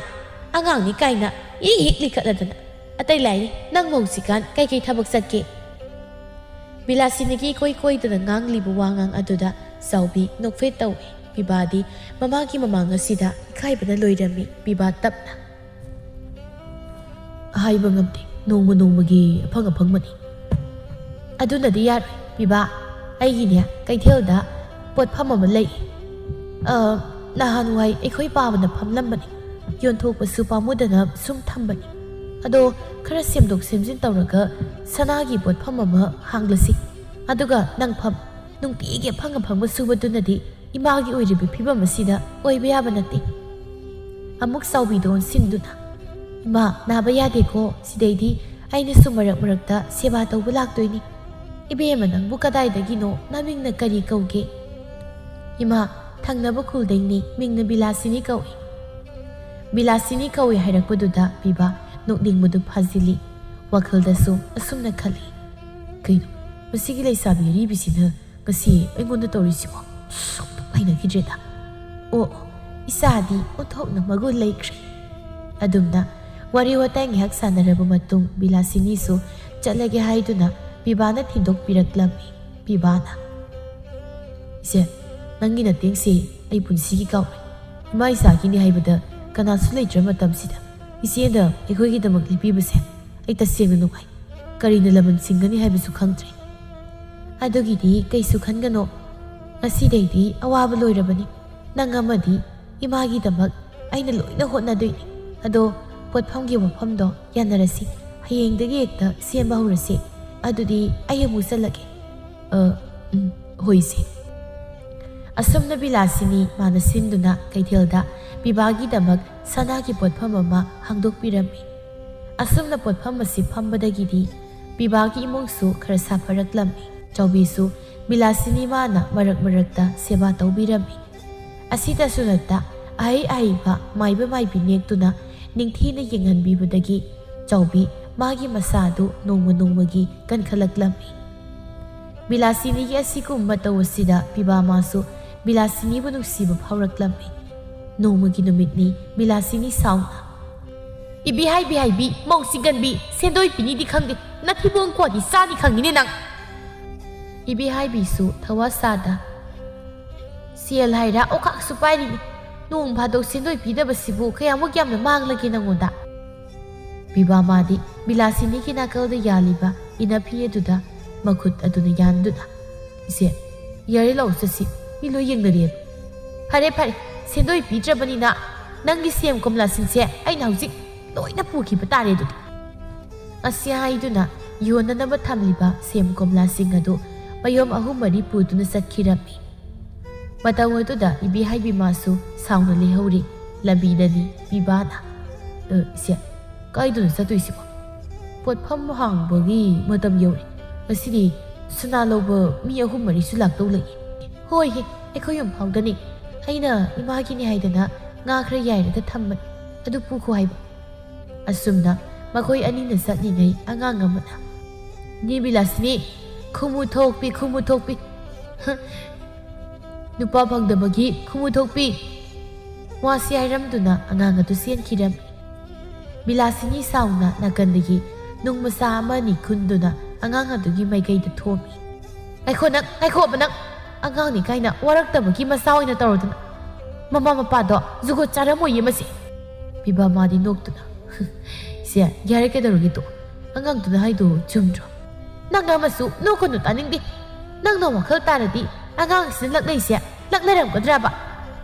ꯑꯉꯥꯡꯅꯤ ꯀꯥꯏꯅ ꯏ ꯍꯦꯛ ꯂꯤꯈꯠꯂꯗꯅ꯫ ꯑꯇꯩ ꯂꯥꯏꯔꯤ, ꯅꯪꯕꯨ ꯍꯧꯖꯤꯛꯀꯥꯟ ꯀꯩꯀꯩ ꯊꯕꯛ ꯆꯠꯀꯦ?" ꯕꯤꯂꯥꯁꯤꯅꯤꯒꯤ ꯏꯀꯣꯏ ꯀꯣꯏꯗꯅ ꯉꯥꯡꯂꯤꯕ ꯋꯥꯉꯥꯡ ꯑꯗꯨꯗ ꯆꯥꯎꯕꯤ ꯅꯣꯛꯐꯦꯠ ꯇꯧꯏ꯫ ꯄꯤꯕꯥꯗꯤ ꯃꯃꯥꯒꯤ ꯃꯃꯥꯡ ꯑꯁꯤꯗ ꯏꯀꯥꯏꯕꯅ ꯂꯣꯏꯔꯝꯃꯤ꯫ ꯄꯤꯕꯥ ꯇꯞꯅ, "ꯍꯥꯏꯕ ꯉꯝꯗꯦ, ꯅꯣꯡꯃ ꯅꯣꯡꯃꯒꯤ ꯑꯐꯪ ꯑꯐꯪꯕꯅꯤ꯫ ꯑꯗꯨꯅꯗꯤ ꯌꯥꯔꯣꯏ ꯄꯤꯕꯥ, ꯑꯩꯒꯤꯅꯦ ꯀꯩꯊꯦꯜꯗ ꯄꯣꯠꯐꯝ ꯑꯃ ꯂꯩ꯫ ꯑ, ꯅꯍꯥꯟꯋꯥꯏ ꯑꯩꯈꯣꯏ ꯄꯥꯕꯅ ꯐꯝꯂꯝꯕꯅꯤ꯫ ꯌꯣꯟꯊꯣꯛꯄꯁꯨ ꯄꯥꯝꯃꯨꯗꯅ ꯁꯨꯝ ꯊꯝꯕꯅꯤ꯫ ꯑꯗꯣ ꯈꯔ ꯁꯦꯝꯗꯣꯛ ꯁꯦꯝꯖꯤꯟ ꯇꯧꯔꯒ ꯁꯅꯥꯒꯤ ꯄꯣꯠꯐꯝ ꯑꯃ ꯍꯥꯡꯂꯁꯤ꯫ ꯑꯗꯨꯒ ꯅꯪ ꯐꯝ, ꯅꯨꯡꯇꯤꯒꯤ ꯑꯐꯪ ꯑꯐꯪꯕ ꯁꯨꯕꯗꯨꯅꯗꯤ ꯏꯃꯥꯒꯤ ꯑꯣꯏꯔꯤꯕ ꯐꯤꯕꯝ ꯑꯁꯤꯗ ꯑꯣꯏꯕ ꯌꯥꯕ ꯅꯠꯇꯦ꯫" ꯑꯃꯨꯛ ꯆꯥꯎꯕꯤꯗ ꯑꯣꯟꯁꯤꯟꯗꯨꯅ, "ꯏꯃꯥ, ꯅꯥꯕ ꯌꯥꯗꯦꯀꯣ, ꯁꯤꯗꯩꯗꯤ ꯑꯩꯅꯁꯨ ꯃꯔꯛ ꯃꯔꯛꯇ ꯁꯦꯕꯥ ꯇꯧꯕ ꯂꯥꯛꯇꯣꯏꯅꯤ꯫" "ꯏꯕꯦꯝꯃ, ꯅꯪꯕꯨ ꯀꯗꯥꯏꯗꯒꯤꯅꯣ? ꯅꯃꯤꯡꯅ ꯀꯔꯤ ꯀꯧꯒꯦ?" "ꯏꯃꯥ, ꯊꯪꯅꯕ ꯈꯨꯜꯗꯩꯅꯤ, ꯃꯤꯡꯅ ꯕꯤꯂꯥꯁꯤꯅꯤ ꯀꯧꯏ꯫" "ꯕꯤꯂꯥꯁꯤꯅꯤ ꯀꯧꯏ" ꯍꯥꯏꯔꯛꯄꯗꯨꯗ ꯕꯤꯕꯥ ꯅꯣꯛꯅꯤꯡꯕꯗꯨ ꯐꯥꯖꯤꯜꯂꯤ꯫ ꯋꯥꯈꯜꯗꯁꯨ ꯑꯁꯨꯝꯅ ꯈꯜꯂꯤ, "ꯀꯩꯅꯣ ꯃꯁꯤꯒꯤ ꯂꯩꯁꯥꯕꯤ ꯑꯔꯤꯕꯤꯁꯤꯅ ꯉꯁꯤ ꯑꯩꯉꯣꯟꯗ ꯇꯧꯔꯤꯁꯤꯕꯣ? ꯁꯨꯝ ꯍꯩꯅꯈꯤꯗ꯭ꯔꯦꯗ꯫ ꯑꯣ, ꯑꯣ, ꯏꯆꯥꯗꯤ ꯑꯣꯟꯊꯣꯛꯅ ꯃꯒꯨꯟ ꯂꯩꯈ꯭ꯔꯦ꯫" ꯑꯗꯨꯝꯅ ꯋꯥꯔꯤ ꯋꯥꯇꯥꯏ ꯉꯥꯏꯍꯥꯛ ꯁꯥꯟꯅꯔꯕ ꯃꯇꯨꯡ ꯕꯤꯂꯥꯁꯤꯅꯤꯁꯨ ꯆꯠꯂꯒꯦ ꯍꯥꯏꯗꯨꯅ ꯕꯤꯕꯥꯅ ꯊꯤꯟꯗꯣꯛꯄꯤꯔꯛꯂꯝꯃꯤ꯫ ꯕꯤꯕꯥꯅ, "ꯏꯆꯦ, ꯅꯪꯒꯤ ꯅꯇꯦꯡꯁꯦ ꯑꯩ ꯄꯨꯟꯁꯤꯒꯤ ꯀꯥꯎꯔꯣꯏ꯫ ꯏꯃꯥ ꯏꯆꯥꯒꯤꯅꯤ ꯍꯥꯏꯕꯗ ꯀꯅꯥꯁꯨ ꯂꯩꯇ꯭ꯔ ꯃꯇꯝꯁꯤꯗ ꯏꯆꯦꯅ ꯑꯩꯈꯣꯏꯒꯤꯗꯃꯛ ꯂꯦꯞꯄꯤꯕꯁꯦ ꯑꯩ ꯇꯁꯦꯡꯅ ꯅꯨꯡꯉꯥꯏ꯫ ꯀꯔꯤꯅ ꯂꯃꯟ ꯁꯤꯡꯒꯅꯤ ꯍꯥꯏꯕꯁꯨ ꯈꯪꯗ꯭ꯔꯦ꯫" "ꯑꯗꯨꯒꯤꯗꯤ ꯀꯩꯁꯨ ꯈꯟꯒꯅꯣ꯫ ꯉꯁꯤꯗꯩꯗꯤ ꯑꯋꯥꯕ ꯂꯣꯏꯔꯕꯅꯤ꯫ ꯅꯪ ꯑꯃꯗꯤ ꯏꯃꯥꯒꯤꯗꯃꯛ ꯑꯩꯅ ꯂꯣꯏꯅ ꯍꯣꯠꯅꯗꯣꯏꯅꯤ꯫ ꯑꯗꯣ ꯄꯣꯠꯐꯝꯒꯤ ꯋꯥꯐꯝꯗꯣ ꯌꯥꯅꯔꯁꯤ꯫ ꯍꯌꯦꯡꯗꯒꯤ ꯍꯦꯛꯇ ꯁꯦꯝꯕ ꯍꯧꯔꯁꯤ꯫ ꯑꯗꯨꯗꯤ ꯑꯩ ꯑꯃꯨꯛ ꯆꯠꯂꯒꯦ꯫" "ꯑ, ꯎꯝ, ꯍꯣꯏ ꯏꯆꯦ꯫" ꯑꯁꯨꯝꯅ ꯕꯤꯂꯥꯁꯤꯅꯤ ꯃꯥꯅ ꯁꯤꯟꯗꯨꯅ ꯀꯩꯊꯦꯜꯗ ꯕꯤꯕꯥꯒꯤꯗꯃꯛ ꯁꯅꯥꯒꯤ ꯄꯣꯠꯐꯝ ꯑꯃ ꯍꯥꯡꯗꯣꯛꯄꯤꯔꯝꯃꯤ꯫ ꯑꯁꯨꯝꯅ ꯄꯣꯠꯐꯝ ꯑꯁꯤ ꯐꯝꯕꯗꯒꯤꯗꯤ ꯕꯤꯕꯥꯒꯤ ꯏꯃꯨꯡꯁꯨ ꯈꯔ ꯁꯥꯐꯔꯛꯂꯝꯃꯤ꯫ ꯆꯥꯎꯕꯤꯁꯨ ꯕꯤꯂꯥꯁꯤꯅꯤ ꯃꯥꯅ ꯃꯔꯛ ꯃꯔꯛꯇ ꯁꯦꯕꯥ ꯇꯧꯕꯤꯔꯝꯃꯤ꯫ ꯑꯁꯤꯗꯁꯨ ꯅꯠꯇ ꯑꯍꯩ ꯑꯍꯩꯕ ꯃꯥꯏꯕ ꯃꯥꯏꯕꯤ ꯅꯦꯛꯇꯨꯅ ꯅꯤꯡꯊꯤꯅ ꯌꯦꯡꯍꯟꯕꯤꯕꯗꯒꯤ ꯆꯥꯎꯕꯤ ꯃꯥꯒꯤ ꯃꯁꯥꯗꯨ ꯅꯣꯡꯃ ꯅꯣꯡꯃꯒꯤ ꯀꯟꯈꯠꯂꯛꯂꯝꯃꯤ꯫ ꯕꯤꯂꯥꯁꯤꯅꯤꯒꯤ ꯑꯁꯤꯒꯨꯝꯕ ꯃꯇꯧ ꯑꯁꯤꯗ ꯕꯤꯕꯥ ꯃꯥꯁꯨ ꯕꯤꯂꯥꯁꯤꯅꯤꯕꯨ ꯅꯨꯡꯁꯤꯕ ꯐꯥꯎꯔꯛꯂꯝꯃꯤ꯫ ꯅꯣꯡꯃꯒꯤ ꯅꯨꯃꯤꯠꯅꯤ ꯕꯤꯂꯥꯁꯤꯅꯤ ꯁꯥꯎꯅ, "ꯏꯕꯦꯍꯥꯏ ꯕꯤꯍꯥꯏꯕꯤ, ꯃꯧ ꯆꯤꯡꯒꯟꯕꯤ, ꯁꯦꯟꯗꯣꯏ ꯄꯤꯅꯤꯗꯤ ꯈꯪꯗꯦ, ꯅꯊꯤꯕꯣꯡ ꯀꯣꯟꯗꯤ ꯆꯥꯅꯤ ꯈꯪꯉꯤꯅꯦ ꯅꯪ꯫" ꯏꯕꯦꯍꯥꯏꯕꯤꯁꯨ ꯊꯋꯥ ꯁꯥꯗ, "ꯁꯦꯜ ꯍꯥꯏꯔ ꯑꯣꯈꯥꯛꯁꯨ ꯄꯥꯏꯔꯤꯅꯤ꯫ ꯅꯣꯡ ꯐꯥꯗꯣꯛ ꯁꯦꯟꯗꯣꯏ ꯄꯤꯗꯕꯁꯤꯕꯨ ꯀꯌꯥꯃꯨꯛ ꯌꯥꯝꯅ ꯃꯥꯡꯂꯒꯦ ꯅꯉꯣꯟꯗ?" ꯕꯤꯕꯥ ꯃꯥꯗꯤ ꯕꯤꯂꯥꯁꯤꯅꯤꯒꯤ ꯅꯥꯀꯜꯗ ꯌꯥꯜꯂꯤꯕ ꯏꯅꯐꯤ ꯑꯗꯨꯗ ꯃꯈꯨꯠ ꯑꯗꯨꯅ ꯌꯥꯟꯗꯨꯅ, "ꯏꯆꯦ, ꯌꯥꯔꯦ, ꯂꯥꯛꯑꯣ ꯆꯠꯁꯤ, ꯃꯤ ꯂꯣꯏ ꯌꯦꯡꯅꯔꯦ꯫" "ꯐꯔꯦ ꯐꯔꯦ, ꯁꯦꯟꯗꯣꯏ ꯄꯤꯗ꯭ꯔꯕꯅꯤꯅ ꯅꯪꯒꯤ ꯁꯦꯝ ꯀꯣꯝꯂꯥꯁꯤꯡꯁꯦ ꯑꯩꯅ ꯍꯧꯖꯤꯛ ꯂꯣꯏꯅ ꯄꯨꯈꯤꯕ ꯇꯥꯔꯦ ꯑꯗꯨꯗꯤ꯫" ꯑꯁꯤ ꯍꯥꯏꯗꯨꯅ ꯌꯣꯟꯅꯅꯕ ꯊꯝꯂꯤꯕ ꯁꯦꯝ ꯀꯣꯝꯂꯥꯁꯤꯡ ꯑꯗꯨ ꯃꯌꯣꯝ ꯑꯍꯨꯝ ꯃꯔꯤ ꯄꯨꯗꯨꯅ ꯆꯠꯈꯤꯔꯝꯃꯤ꯫ ꯃꯇꯧ ꯑꯗꯨꯗ ꯏꯕꯦꯍꯥꯏꯕꯤ ꯃꯥꯁꯨ ꯁꯥꯎꯅ ꯂꯩꯍꯧꯔꯤ꯫ ꯂꯝꯕꯤꯗꯅꯤ ꯕꯤꯕꯥꯅ, "ꯑ, ꯏꯆꯦ, ꯀꯥꯏꯗꯅꯣ ꯆꯠꯇꯣꯏꯁꯤꯕꯣ? ꯄꯣꯠꯐꯝ ꯍꯥꯡꯕꯒꯤ ꯃꯇꯝ ꯌꯧꯔꯦ꯫ ꯉꯁꯤꯗꯤ ꯁꯨꯅꯥ ꯂꯧꯕ ꯃꯤ ꯑꯍꯨꯝ ꯃꯔꯤꯁꯨ ꯂꯥꯛꯇꯧ ꯂꯩ꯫ ꯍꯣꯏ ꯍꯦ, ꯑꯩꯈꯣꯏ ꯌꯨꯝ ꯐꯥꯎꯗꯅꯤ꯫ ꯑꯩꯅ ꯏꯃꯥꯒꯤꯅꯤ ꯍꯥꯏꯗꯅ ꯉꯥ ꯈꯔ ꯌꯥꯏꯔꯒ ꯊꯝꯕꯅꯤ, ꯑꯗꯨ ꯄꯨꯈꯣ ꯍꯥꯏꯕ꯫ ꯑꯁꯨꯝꯅ ꯃꯈꯣꯏ ꯑꯅꯤꯅ ꯆꯠꯂꯤꯉꯩ ꯑꯉꯥꯡ ꯑꯃꯅ, "ꯅꯦ ꯕꯤꯂꯥꯁꯤꯅꯤ, ꯈꯨꯃꯨ ꯊꯣꯛꯄꯤ, ꯈꯨꯃꯨ ꯊꯣꯛꯄꯤ꯫ ꯅꯨꯄꯥ ꯐꯪꯗꯕꯒꯤ ꯈꯨꯃꯨ ꯊꯣꯛꯄꯤ!" ꯋꯥꯁꯤ ꯍꯥꯏꯔꯝꯗꯨꯅ ꯑꯉꯥꯡ ꯑꯗꯨ ꯆꯦꯟꯈꯤꯔꯝꯃꯤ꯫ ꯕꯤꯂꯥꯁꯤꯅꯤ ꯁꯥꯎꯅ ꯅꯥꯀꯟꯗꯒꯤ ꯅꯨꯡ ꯃꯆꯥ ꯑꯃ ꯑꯅꯤ ꯈꯨꯟꯗꯨꯅ ꯑꯉꯥꯡ ꯑꯗꯨꯒꯤ ꯃꯥꯏꯀꯩꯗ ꯊꯣꯝꯃꯤ꯫ "ꯉꯥꯏꯈꯣ ꯅꯪ, ꯉꯥꯏꯈꯣꯕ ꯅꯪ! ꯑꯉꯥꯡꯅꯤ ꯀꯥꯏꯅ ꯋꯥꯔꯛꯇꯕꯒꯤ ꯃꯆꯥ ꯑꯣꯏꯅ ꯇꯧꯔꯗꯅ꯫ ꯃꯃꯥ ꯃꯄꯥꯗꯣ ꯖꯨꯒꯣꯠ ꯆꯥꯔꯝꯃꯣꯏꯌꯦ ꯃꯁꯤ!" ꯄꯤꯕꯥ ꯃꯥꯗꯤ ꯅꯣꯛꯇꯨꯅ, "ꯏꯆꯦ, ꯌꯥꯔꯦ, ꯀꯩꯗꯧꯔꯒꯦ ꯇꯣ? ꯑꯉꯥꯡꯗꯨꯅ ꯍꯥꯏꯗꯣ ꯆꯨꯝꯗ꯭ꯔꯣ?" "ꯅꯪ ꯑꯃꯁꯨ ꯅꯣꯛꯀꯅꯨ, ꯇꯥꯅꯤꯡꯗꯦ꯫ ꯅꯪꯅ ꯋꯥꯈꯜ ꯇꯥꯔꯗꯤ ꯑꯉꯥꯡꯁꯤꯅ ꯂꯛꯅꯩꯁꯦ ꯂꯛꯅꯔꯝꯒꯗ꯭ꯔꯕ?"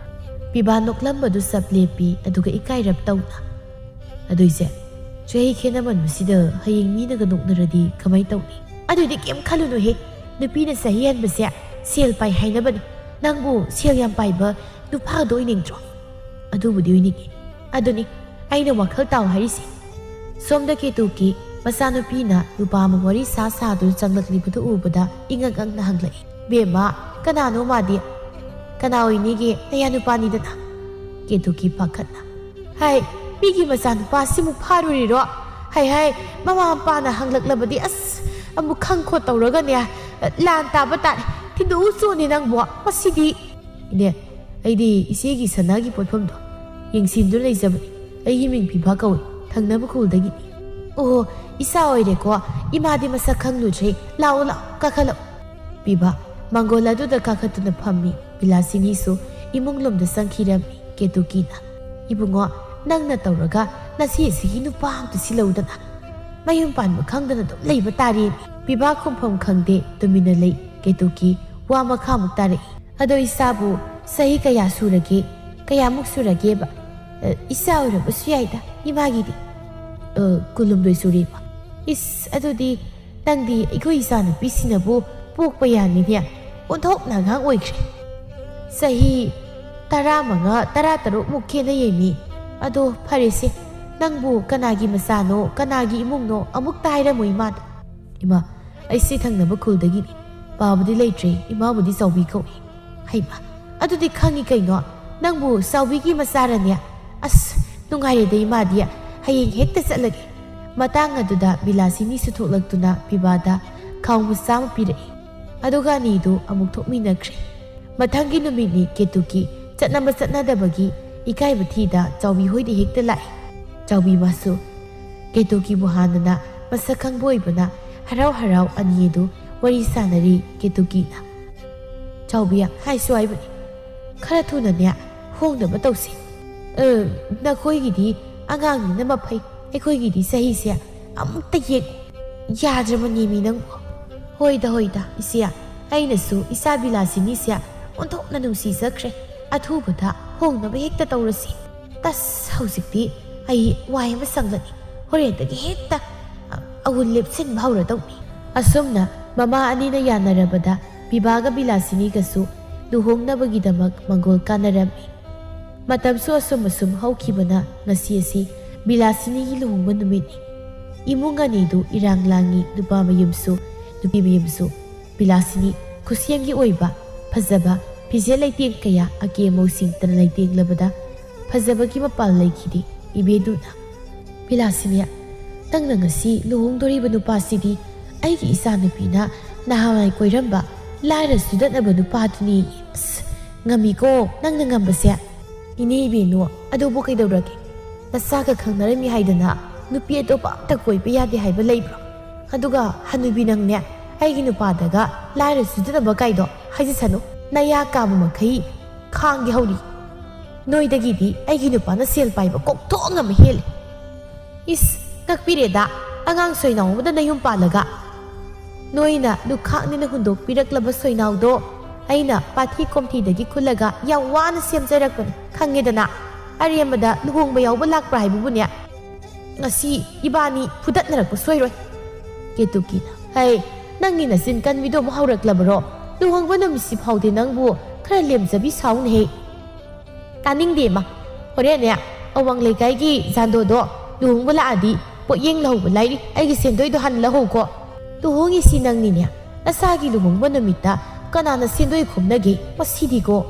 ꯄꯤꯕꯥ ꯅꯣꯛꯂꯝꯕꯗꯨ ꯆꯞ ꯂꯦꯞꯄꯤ, ꯑꯗꯨꯒ ꯏꯀꯥꯏꯔꯞ ꯇꯧꯅ, "ꯑꯗꯨ ꯏꯆꯦ, ꯆꯍꯤ ꯈꯦꯠꯅꯃꯟꯕꯁꯤꯗ ꯍꯌꯦꯡ ꯃꯤꯅꯒ ꯅꯣꯛꯅꯔꯗꯤ ꯀꯃꯥꯏ ꯇꯧꯅꯤ?" "ꯑꯗꯨꯗꯤ ꯀꯩꯝ ꯈꯜꯂꯨꯅꯨꯍꯦ꯫ ꯅꯨꯄꯤꯅ ꯆꯍꯤ ꯍꯟꯕꯁꯦ ꯁꯦꯜ ꯄꯥꯏ ꯍꯥꯏꯅꯕꯅꯤ꯫ ꯅꯪꯕꯨ ꯁꯦꯜ ꯌꯥꯝ ꯄꯥꯏꯕ ꯅꯨꯄꯥꯗꯣ ꯑꯣꯏꯅꯤꯡꯗ꯭ꯔꯣ?" "ꯑꯗꯨꯕꯨꯗꯤ ꯑꯣꯏꯅꯤꯡꯉꯤ꯫ ꯑꯗꯨꯅꯤ ꯑꯩꯅ ꯋꯥꯈꯜ ꯇꯥꯎ ꯍꯥꯏꯔꯤꯁꯦ꯫" ꯁꯣꯝꯗ ꯀꯦꯇꯨꯀꯤ ꯃꯆꯥꯅꯨꯄꯤꯅ ꯅꯨꯄꯥ ꯑꯃ ꯋꯥꯔꯤ ꯁꯥ ꯁꯥꯗꯨꯅ ꯆꯪꯂꯛꯂꯤꯕꯗꯨ ꯎꯕꯗ ꯏꯉꯛ ꯉꯛꯅ ꯍꯪꯂꯛꯏ, "ꯕꯦꯝꯃ, ꯀꯅꯥꯅꯣ ꯃꯥꯗꯤ?" "ꯀꯅꯥ ꯑꯣꯏꯅꯤꯒꯦ? ꯅꯌꯥ ꯅꯨꯄꯥꯅꯤꯗꯅ꯫" ꯀꯦꯇꯨꯀꯤ ꯄꯥꯈꯠꯅ, "ꯍꯥꯏ, ꯃꯤꯒꯤ ꯃꯆꯥꯅꯨꯄꯥꯁꯤꯃꯨꯛ ꯐꯥꯔꯨꯔꯤꯔꯣ? ꯍꯥꯏ ꯍꯥꯏ, ꯃꯃꯥ ꯃꯄꯥꯅ ꯍꯪꯂꯛꯂꯕꯗꯤ ꯑꯁ ꯑꯃꯨꯛ ꯈꯪ ꯈꯣꯠ ꯇꯧꯔꯒꯅꯦ, ꯂꯥꯟ ꯇꯥꯕ ꯇꯥꯔꯦ꯫ ꯊꯤꯟꯗꯣꯛꯎ ꯆꯣꯅꯦ ꯅꯪꯕꯣ ꯃꯁꯤꯗꯤ꯫" "ꯏꯅꯦ, ꯑꯩꯗꯤ ꯏꯆꯦꯒꯤ ꯁꯅꯥꯒꯤ ꯄꯣꯠꯐꯝꯗꯣ ꯌꯦꯡꯁꯤꯟꯗꯨꯅ ꯂꯩꯖꯕꯅꯤ꯫ ꯑꯩꯒꯤ ꯃꯤꯡ ꯐꯤꯐꯥ ꯀꯧꯏ, ꯊꯪꯅꯕ ꯈꯨꯜꯗꯒꯤꯅꯤ꯫" "ꯑꯣꯍꯣ, ꯏꯆꯥ ꯑꯣꯏꯔꯦꯀꯣ꯫ ꯏꯃꯥꯗꯤ ꯃꯁꯛ ꯈꯪꯂꯨꯗ꯭ꯔꯦ꯫ ꯂꯥꯛꯑꯣ, ꯂꯥꯛꯑꯣ, ꯀꯥꯈꯠꯂꯛꯑꯣ꯫" ꯄꯤꯕ ꯃꯥꯡꯒꯣꯜ ꯑꯗꯨꯗ ꯀꯥꯈꯠꯇꯨꯅ ꯐꯝꯃꯤ꯫ ꯕꯤꯂꯥꯁꯤꯅꯤꯁꯨ ꯏꯃꯨꯡ ꯂꯣꯝꯗ ꯆꯪꯈꯤꯔꯝꯃꯤ꯫ ꯀꯦꯇꯨꯀꯤꯅ, "ꯏꯕꯨꯡꯉꯣ, ꯅꯪꯅ ꯇꯧꯔꯒ ꯅꯆꯦꯁꯤꯒꯤ ꯅꯨꯄꯥ ꯑꯝꯇ ꯁꯤꯜꯂꯧꯗꯅ꯫ ꯃꯌꯨꯝ ꯄꯥꯟꯕ ꯈꯪꯗꯅ ꯑꯗꯨꯝ ꯂꯩꯕ ꯇꯥꯔꯦ꯫" ꯄꯤꯕꯥ ꯈꯨꯝꯐꯝ ꯈꯪꯗꯦ ꯇꯨꯃꯤꯟꯅ ꯂꯩ꯫ ꯀꯦꯇꯨꯀꯤ ꯋꯥ ꯃꯈꯥꯃꯨꯛ ꯇꯥꯔꯛꯏ꯫ "ꯑꯗꯣ ꯏꯆꯥꯕꯨ ꯆꯍꯤ ꯀꯌꯥ ꯁꯨꯔꯒꯦ? ꯀꯌꯥꯃꯨꯛ ꯁꯨꯔꯒꯦꯕ?" "ꯑ, ꯏꯆꯥ ꯑꯣꯏꯔꯕꯁꯨ ꯌꯥꯏꯗ ꯏꯃꯥꯒꯤꯗꯤ꯫" "ꯑ, ꯀꯨꯟꯍꯨꯝꯗꯣꯏ ꯁꯨꯔꯦꯕ꯫" "ꯏꯁ, ꯑꯗꯨꯗꯤ ꯅꯪꯗꯤ ꯑꯩꯈꯣꯏ ꯏꯆꯥꯅꯨꯄꯤꯁꯤꯅꯕꯨ ꯄꯣꯛꯄ ꯌꯥꯅꯤꯅꯦ꯫ ꯑꯣꯟꯊꯣꯛꯅ ꯑꯉꯥꯡ ꯑꯣꯏꯈ꯭ꯔꯦ꯫" "ꯆꯍꯤ ꯇꯔꯥꯃꯉꯥ, ꯇꯔꯥꯇꯔꯨꯛꯃꯨꯛ ꯈꯦꯠꯅꯩꯌꯦ ꯃꯤ꯫ ꯑꯗꯣ ꯐꯔꯦꯁꯦ, ꯅꯪꯕꯨ ꯀꯅꯥꯒꯤ ꯃꯆꯥꯅꯣ, ꯀꯅꯥꯒꯤ ꯏꯃꯨꯡꯅꯣ ꯑꯃꯨꯛꯇ ꯍꯥꯏꯔꯝꯃꯨ ꯏꯃꯥꯗ꯫" "ꯏꯃꯥ, "ꯑꯩꯁꯦ ꯊꯪꯅꯕ ꯈꯨꯜꯗꯒꯤꯅꯤ꯫ ꯄꯥꯕꯨꯗꯤ ꯂꯩꯇ꯭ꯔꯦ, ꯏꯃꯥꯕꯨꯗꯤ ꯆꯥꯎꯕꯤ ꯀꯧꯏ꯫" "ꯍꯩꯃ, ꯑꯗꯨꯗꯤ ꯈꯪꯉꯤ ꯀꯩꯅꯣ, ꯅꯪꯕꯨ ꯆꯥꯎꯕꯤꯒꯤ ꯃꯆꯥꯔꯅꯦ? ꯑꯁ, ꯅꯨꯡꯉꯥꯏꯔꯦꯗ ꯏꯃꯥꯗꯤ, ꯍꯌꯦꯡ ꯍꯦꯛꯇ ꯆꯠꯂꯒꯦ꯫" ꯃꯇꯥꯡ ꯑꯗꯨꯗ ꯕꯤꯂꯥꯁꯤꯅꯤꯁꯨ ꯊꯣꯛꯂꯛꯇꯨꯅ ꯕꯤꯕꯥꯗ ꯈꯥꯎ ꯃꯆꯥ ꯑꯃ ꯄꯤꯔꯛꯏ꯫ ꯑꯗꯨꯒ ꯑꯅꯤꯗꯨ ꯑꯃꯨꯛ ꯊꯣꯛꯃꯤꯟꯅꯈ꯭ꯔꯦ꯫ ꯃꯊꯪꯒꯤ ꯅꯨꯃꯤꯠꯅꯤ ꯀꯦꯇꯨꯀꯤ꯫ ꯆꯠꯅꯕ ꯆꯠꯅꯗꯕꯒꯤ ꯏꯀꯥꯏꯕ ꯊꯤꯗ ꯆꯥꯎꯕꯤ ꯍꯣꯏꯗ ꯍꯦꯛꯇ ꯂꯥꯛꯏ꯫ ꯆꯥꯎꯕꯤ ꯃꯥꯁꯨ ꯀꯦꯇꯨꯀꯤꯕꯨ ꯍꯥꯟꯅꯅ ꯃꯁꯛ ꯈꯪꯕ ꯑꯣꯏꯕꯅ ꯍꯔꯥꯎ ꯍꯔꯥꯎ ꯑꯅꯤ ꯑꯗꯨ ꯋꯥꯔꯤ ꯁꯥꯟꯅꯔꯤ꯫ ꯀꯦꯇꯨꯀꯤꯅ, "ꯆꯥꯎꯕꯤ, ꯍꯥꯏꯁꯨ ꯍꯥꯏꯕꯅꯤ, ꯈꯔ ꯊꯨꯅꯅꯦ ꯍꯣꯡꯅꯕ ꯇꯧꯁꯤ꯫ ꯑ, ꯅꯈꯣꯏꯒꯤꯗꯤ ꯑꯉꯥꯡꯅꯤꯅ ꯃꯐꯩ, ꯑꯩꯈꯣꯏꯒꯤꯗꯤ ꯆꯍꯤꯁꯦ ꯑꯃꯨꯛꯇ ꯌꯦꯛ ꯌꯥꯗ꯭ꯔꯕꯅꯦꯃꯤ ꯅꯪꯕꯨ꯫" "ꯍꯣꯏꯗ, ꯍꯣꯏꯗ, ꯏꯆꯦ, ꯑꯩꯅꯁꯨ ꯏꯆꯥ ꯕꯤꯂꯥꯁꯤꯅꯤꯁꯦ ꯑꯣꯟꯊꯣꯛꯅ ꯅꯨꯡꯁꯤꯖꯈ꯭ꯔꯦ꯫ ꯑꯊꯨꯕꯗ ꯍꯣꯡꯅꯕ ꯍꯦꯛꯇ ꯇꯧꯔꯁꯤ꯫ ꯇꯁ, ꯍꯧꯖꯤꯛꯇꯤ ꯑꯩ ꯋꯥꯏ ꯑꯃ ꯁꯪꯒꯅꯤ꯫ ꯍꯣꯔꯦꯟꯗꯒꯤ ꯍꯦꯛꯇ, ꯑ, ꯑꯋꯨꯟ ꯂꯦꯞꯁꯤꯟꯕ ꯍꯧꯔꯗꯧꯅꯤ꯫" ꯑꯁꯨꯝꯅ ꯃꯃꯥ ꯑꯅꯤꯅ ꯌꯥꯅꯔꯕꯗ ꯕꯤꯕꯥꯒ ꯕꯤꯂꯥꯁꯤꯅꯤꯒꯁꯨ ꯂꯨꯍꯣꯡꯅꯕꯒꯤꯗꯃꯛ ꯃꯪꯒꯣꯜ ꯀꯥꯟꯅꯔꯝꯃꯤ꯫ ꯃꯇꯝꯁꯨ ꯑꯁꯨꯝ ꯑꯁꯨꯝ ꯍꯧꯈꯤꯕꯅ ꯉꯁꯤ ꯑꯁꯤ ꯕꯤꯂꯥꯁꯤꯅꯤꯒꯤ ꯂꯨꯍꯣꯡꯕ ꯅꯨꯃꯤꯠꯅꯤ꯫ ꯏꯃꯨꯡ ꯑꯅꯤꯗꯨ ꯏꯔꯥꯡ ꯂꯥꯡꯉꯤ꯫ ꯅꯨꯄꯥ ꯃꯌꯨꯝꯁꯨ, ꯅꯨꯄꯤ ꯃꯌꯨꯝꯁꯨ꯫ ꯕꯤꯂꯥꯁꯤꯅꯤ ꯈꯨꯠꯁꯦꯝꯒꯤ ꯑꯣꯏꯕ ꯐꯖꯕ ꯐꯤꯖꯦꯠ ꯂꯩꯇꯦꯡ ꯀꯌꯥ ꯑꯀꯦ ꯑꯃꯧ ꯁꯤꯡꯇꯅ ꯂꯩꯇꯦꯡꯂꯕꯗ ꯐꯖꯕꯒꯤ ꯃꯄꯥꯜ ꯂꯩꯈꯤꯗꯦ꯫ ꯏꯕꯦꯟꯗꯨꯅ, "ꯕꯤꯂꯥꯁꯤꯅꯤ, ꯅꯪꯅ ꯉꯁꯤ ꯂꯨꯍꯣꯡꯗꯣꯔꯤꯕ ꯅꯨꯄꯥꯁꯤꯗꯤ ꯑꯩꯒꯤ ꯏꯆꯥꯅꯨꯄꯤꯅ ꯅꯍꯥꯟꯋꯥꯏ ꯀꯣꯏꯔꯝꯕ ꯂꯥꯏꯔ ꯁꯨꯗꯠꯅꯕ ꯅꯨꯄꯥꯗꯨꯅꯤ꯫ ꯑꯁ, ꯉꯝꯃꯤꯀꯣ ꯅꯪꯅ ꯉꯝꯕꯁꯦ꯫" "ꯏꯅꯦ ꯏꯕꯦꯟꯅꯨ, ꯑꯗꯨꯕꯨ ꯀꯩꯗꯧꯔꯒꯦ? ꯅꯆꯥꯒ ꯈꯪꯅꯔꯝꯃꯤ ꯍꯥꯏꯗꯅ ꯅꯨꯄꯤ ꯑꯇꯣꯞꯄ ꯑꯝꯇ ꯀꯣꯏꯕ ꯌꯥꯗꯦ ꯍꯥꯏꯕ ꯂꯩꯕ꯭ꯔꯣ? ꯑꯗꯨꯒ ꯍꯅꯨꯕꯤ ꯅꯪꯅꯦ, ꯑꯩꯒꯤ ꯅꯨꯄꯥꯗꯒ ꯂꯥꯏꯔ ꯁꯨꯗꯅꯕ ꯀꯥꯏꯗꯣ ꯍꯥꯏꯖꯁꯅꯨ꯫ ꯅꯌꯥ ꯀꯥꯕ ꯃꯈꯩ ꯈꯥꯡꯒꯦ ꯍꯧꯔꯤ꯫ ꯅꯣꯏꯗꯒꯤꯗꯤ ꯑꯩꯒꯤ ꯅꯨꯄꯥꯅ ꯁꯦꯜ ꯄꯥꯏꯕ ꯀꯣꯛꯊꯣꯛ ꯑꯃ ꯍꯦꯜꯂꯦ꯫" "ꯏꯁ, ꯉꯛꯄꯤꯔꯦꯗ, ꯑꯉꯥꯡ ꯁꯣꯏꯅꯥꯎ ꯑꯃꯗ ꯅꯌꯨꯝ ꯄꯥꯜꯂꯒ꯫ ꯅꯣꯏꯅ ꯂꯨꯈꯥꯛꯅꯤꯅ ꯍꯨꯟꯗꯣꯛꯄꯤꯔꯛꯂꯕ ꯁꯣꯏꯅꯥꯎꯗꯣ ꯑꯩꯅ ꯄꯥꯊꯤ ꯀꯣꯝꯊꯤꯗꯒꯤ ꯈꯨꯜꯂꯒ ꯌꯥꯝ ꯋꯥꯅ ꯁꯦꯝꯖꯔꯛꯄꯅꯤ, ꯈꯪꯉꯦꯗꯅ꯫ ꯑꯔꯦꯝꯕꯗ ꯂꯨꯍꯣꯡꯕ ꯌꯥꯎꯕ ꯂꯥꯛꯄ꯭ꯔꯥ ꯍꯥꯏꯕꯕꯨꯅꯦ, ꯉꯁꯤ ꯏꯕꯥꯅꯤ ꯐꯨꯗꯠꯅꯔꯛꯄ ꯁꯣꯏꯔꯣꯏ꯫" ꯀꯦꯇꯨꯀꯤꯅ, "ꯍꯩ, ꯅꯪꯒꯤ ꯅꯆꯤꯟ ꯀꯟꯕꯤꯗꯣ ꯑꯃꯨꯛ ꯍꯧꯔꯛꯂꯕꯔꯣ? ꯂꯨꯍꯣꯡꯕ ꯅꯨꯃꯤꯠꯁꯤ ꯐꯥꯎꯗꯤ ꯅꯪꯕꯨ ꯈꯔ ꯂꯦꯝꯖꯕꯤ ꯁꯥꯎꯅꯦꯍꯦ꯫" "ꯇꯥꯅꯤꯡꯗꯦ ꯏꯃꯥ꯫ ꯍꯣꯔꯦꯟꯅꯦ ꯑꯋꯥꯡ ꯂꯩꯀꯥꯏꯒꯤ ꯖꯥꯟꯗꯣꯗꯣ ꯂꯨꯍꯣꯡꯕ ꯂꯥꯛꯑꯗꯤ ꯄꯣꯠꯌꯦꯡ ꯂꯧꯍꯧꯕ ꯂꯥꯏꯔꯤ, ꯑꯩꯒꯤ ꯁꯦꯟꯗꯣꯏꯗꯣ ꯍꯥꯟꯅ ꯂꯧꯍꯧꯀꯣ꯫" ꯂꯨꯍꯣꯡꯉꯤꯁꯤ ꯅꯪꯅꯤꯅꯦ꯫ ꯅꯁꯥꯒꯤ ꯂꯨꯍꯣꯡꯕ ꯅꯨꯃꯤꯠꯇ ꯀꯅꯥꯅ ꯁꯦꯟꯗꯣꯏ ꯈꯣꯝꯅꯒꯦ? ꯃꯁꯤꯗꯤꯀꯣ꯫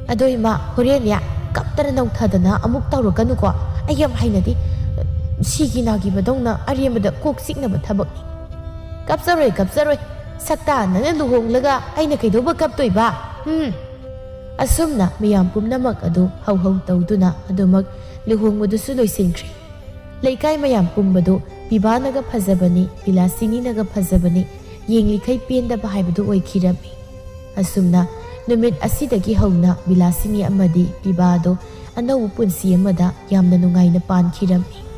ꯑꯗꯣ ꯏꯃꯥ, ꯍꯣꯔꯦꯟꯅꯦ ꯀꯞꯇꯅ ꯅꯧꯊꯗꯅ ꯑꯃꯨꯛ ꯇꯧꯔꯛꯀꯅꯨꯀꯣ꯫ ꯑꯩ ꯌꯥꯝ ꯍꯩꯅꯗꯦ꯫ ꯁꯤꯒꯤ ꯅꯥꯒꯤꯕꯗꯧꯅ ꯑꯔꯦꯝꯕꯗ ꯀꯣꯛ ꯆꯤꯛꯅꯕ ꯊꯕꯛꯅꯤ꯫ ꯀꯞꯆꯔꯣꯏ, ꯀꯞꯆꯔꯣꯏ꯫ ꯁꯛꯇꯥ, ꯅꯪꯅ ꯂꯨꯍꯣꯡꯂꯒ ꯑꯩꯅ ꯀꯩꯗꯧꯕ ꯀꯞꯇꯣꯏꯕ? ꯎꯝ꯫ ꯑꯁꯨꯝꯅ ꯃꯌꯥꯝ ꯄꯨꯝꯅꯃꯛ ꯑꯗꯨ ꯍꯧ ꯍꯧ ꯇꯧꯗꯨꯅ ꯑꯗꯨꯃꯛ ꯂꯨꯍꯣꯡꯕꯗꯨꯁꯨ ꯂꯣꯏꯁꯤꯟꯈ꯭ꯔꯦ꯫ ꯂꯩꯀꯥꯏ ꯃꯌꯥꯝ ꯄꯨꯝꯕꯗꯨ ꯕꯤꯚꯥꯅꯒ ꯐꯖꯕꯅꯤ, ꯕꯤꯂꯥꯁꯤꯅꯤꯅꯒ ꯐꯖꯕꯅꯤ, ꯌꯦꯡꯂꯤꯈꯩ ꯄꯦꯟꯗꯕ ꯍꯥꯏꯕꯗꯨ ꯑꯣꯏꯈꯤꯔꯝꯃꯤ꯫ ꯑꯁꯨꯝꯅ ꯅꯨꯃꯤꯠ ꯑꯁꯤꯗꯒꯤ ꯍꯧꯅ ꯕꯤꯂꯥꯁꯤꯅꯤ ꯑꯃꯗꯤ ꯕꯤꯚꯥꯗꯣ ꯑꯅꯧꯕ ꯄꯨꯟꯁꯤ ꯑꯃꯗ ꯌꯥꯝꯅ ꯅꯨꯡꯉꯥꯏꯅ ꯄꯥꯟꯈꯤꯔꯝꯃꯤ꯫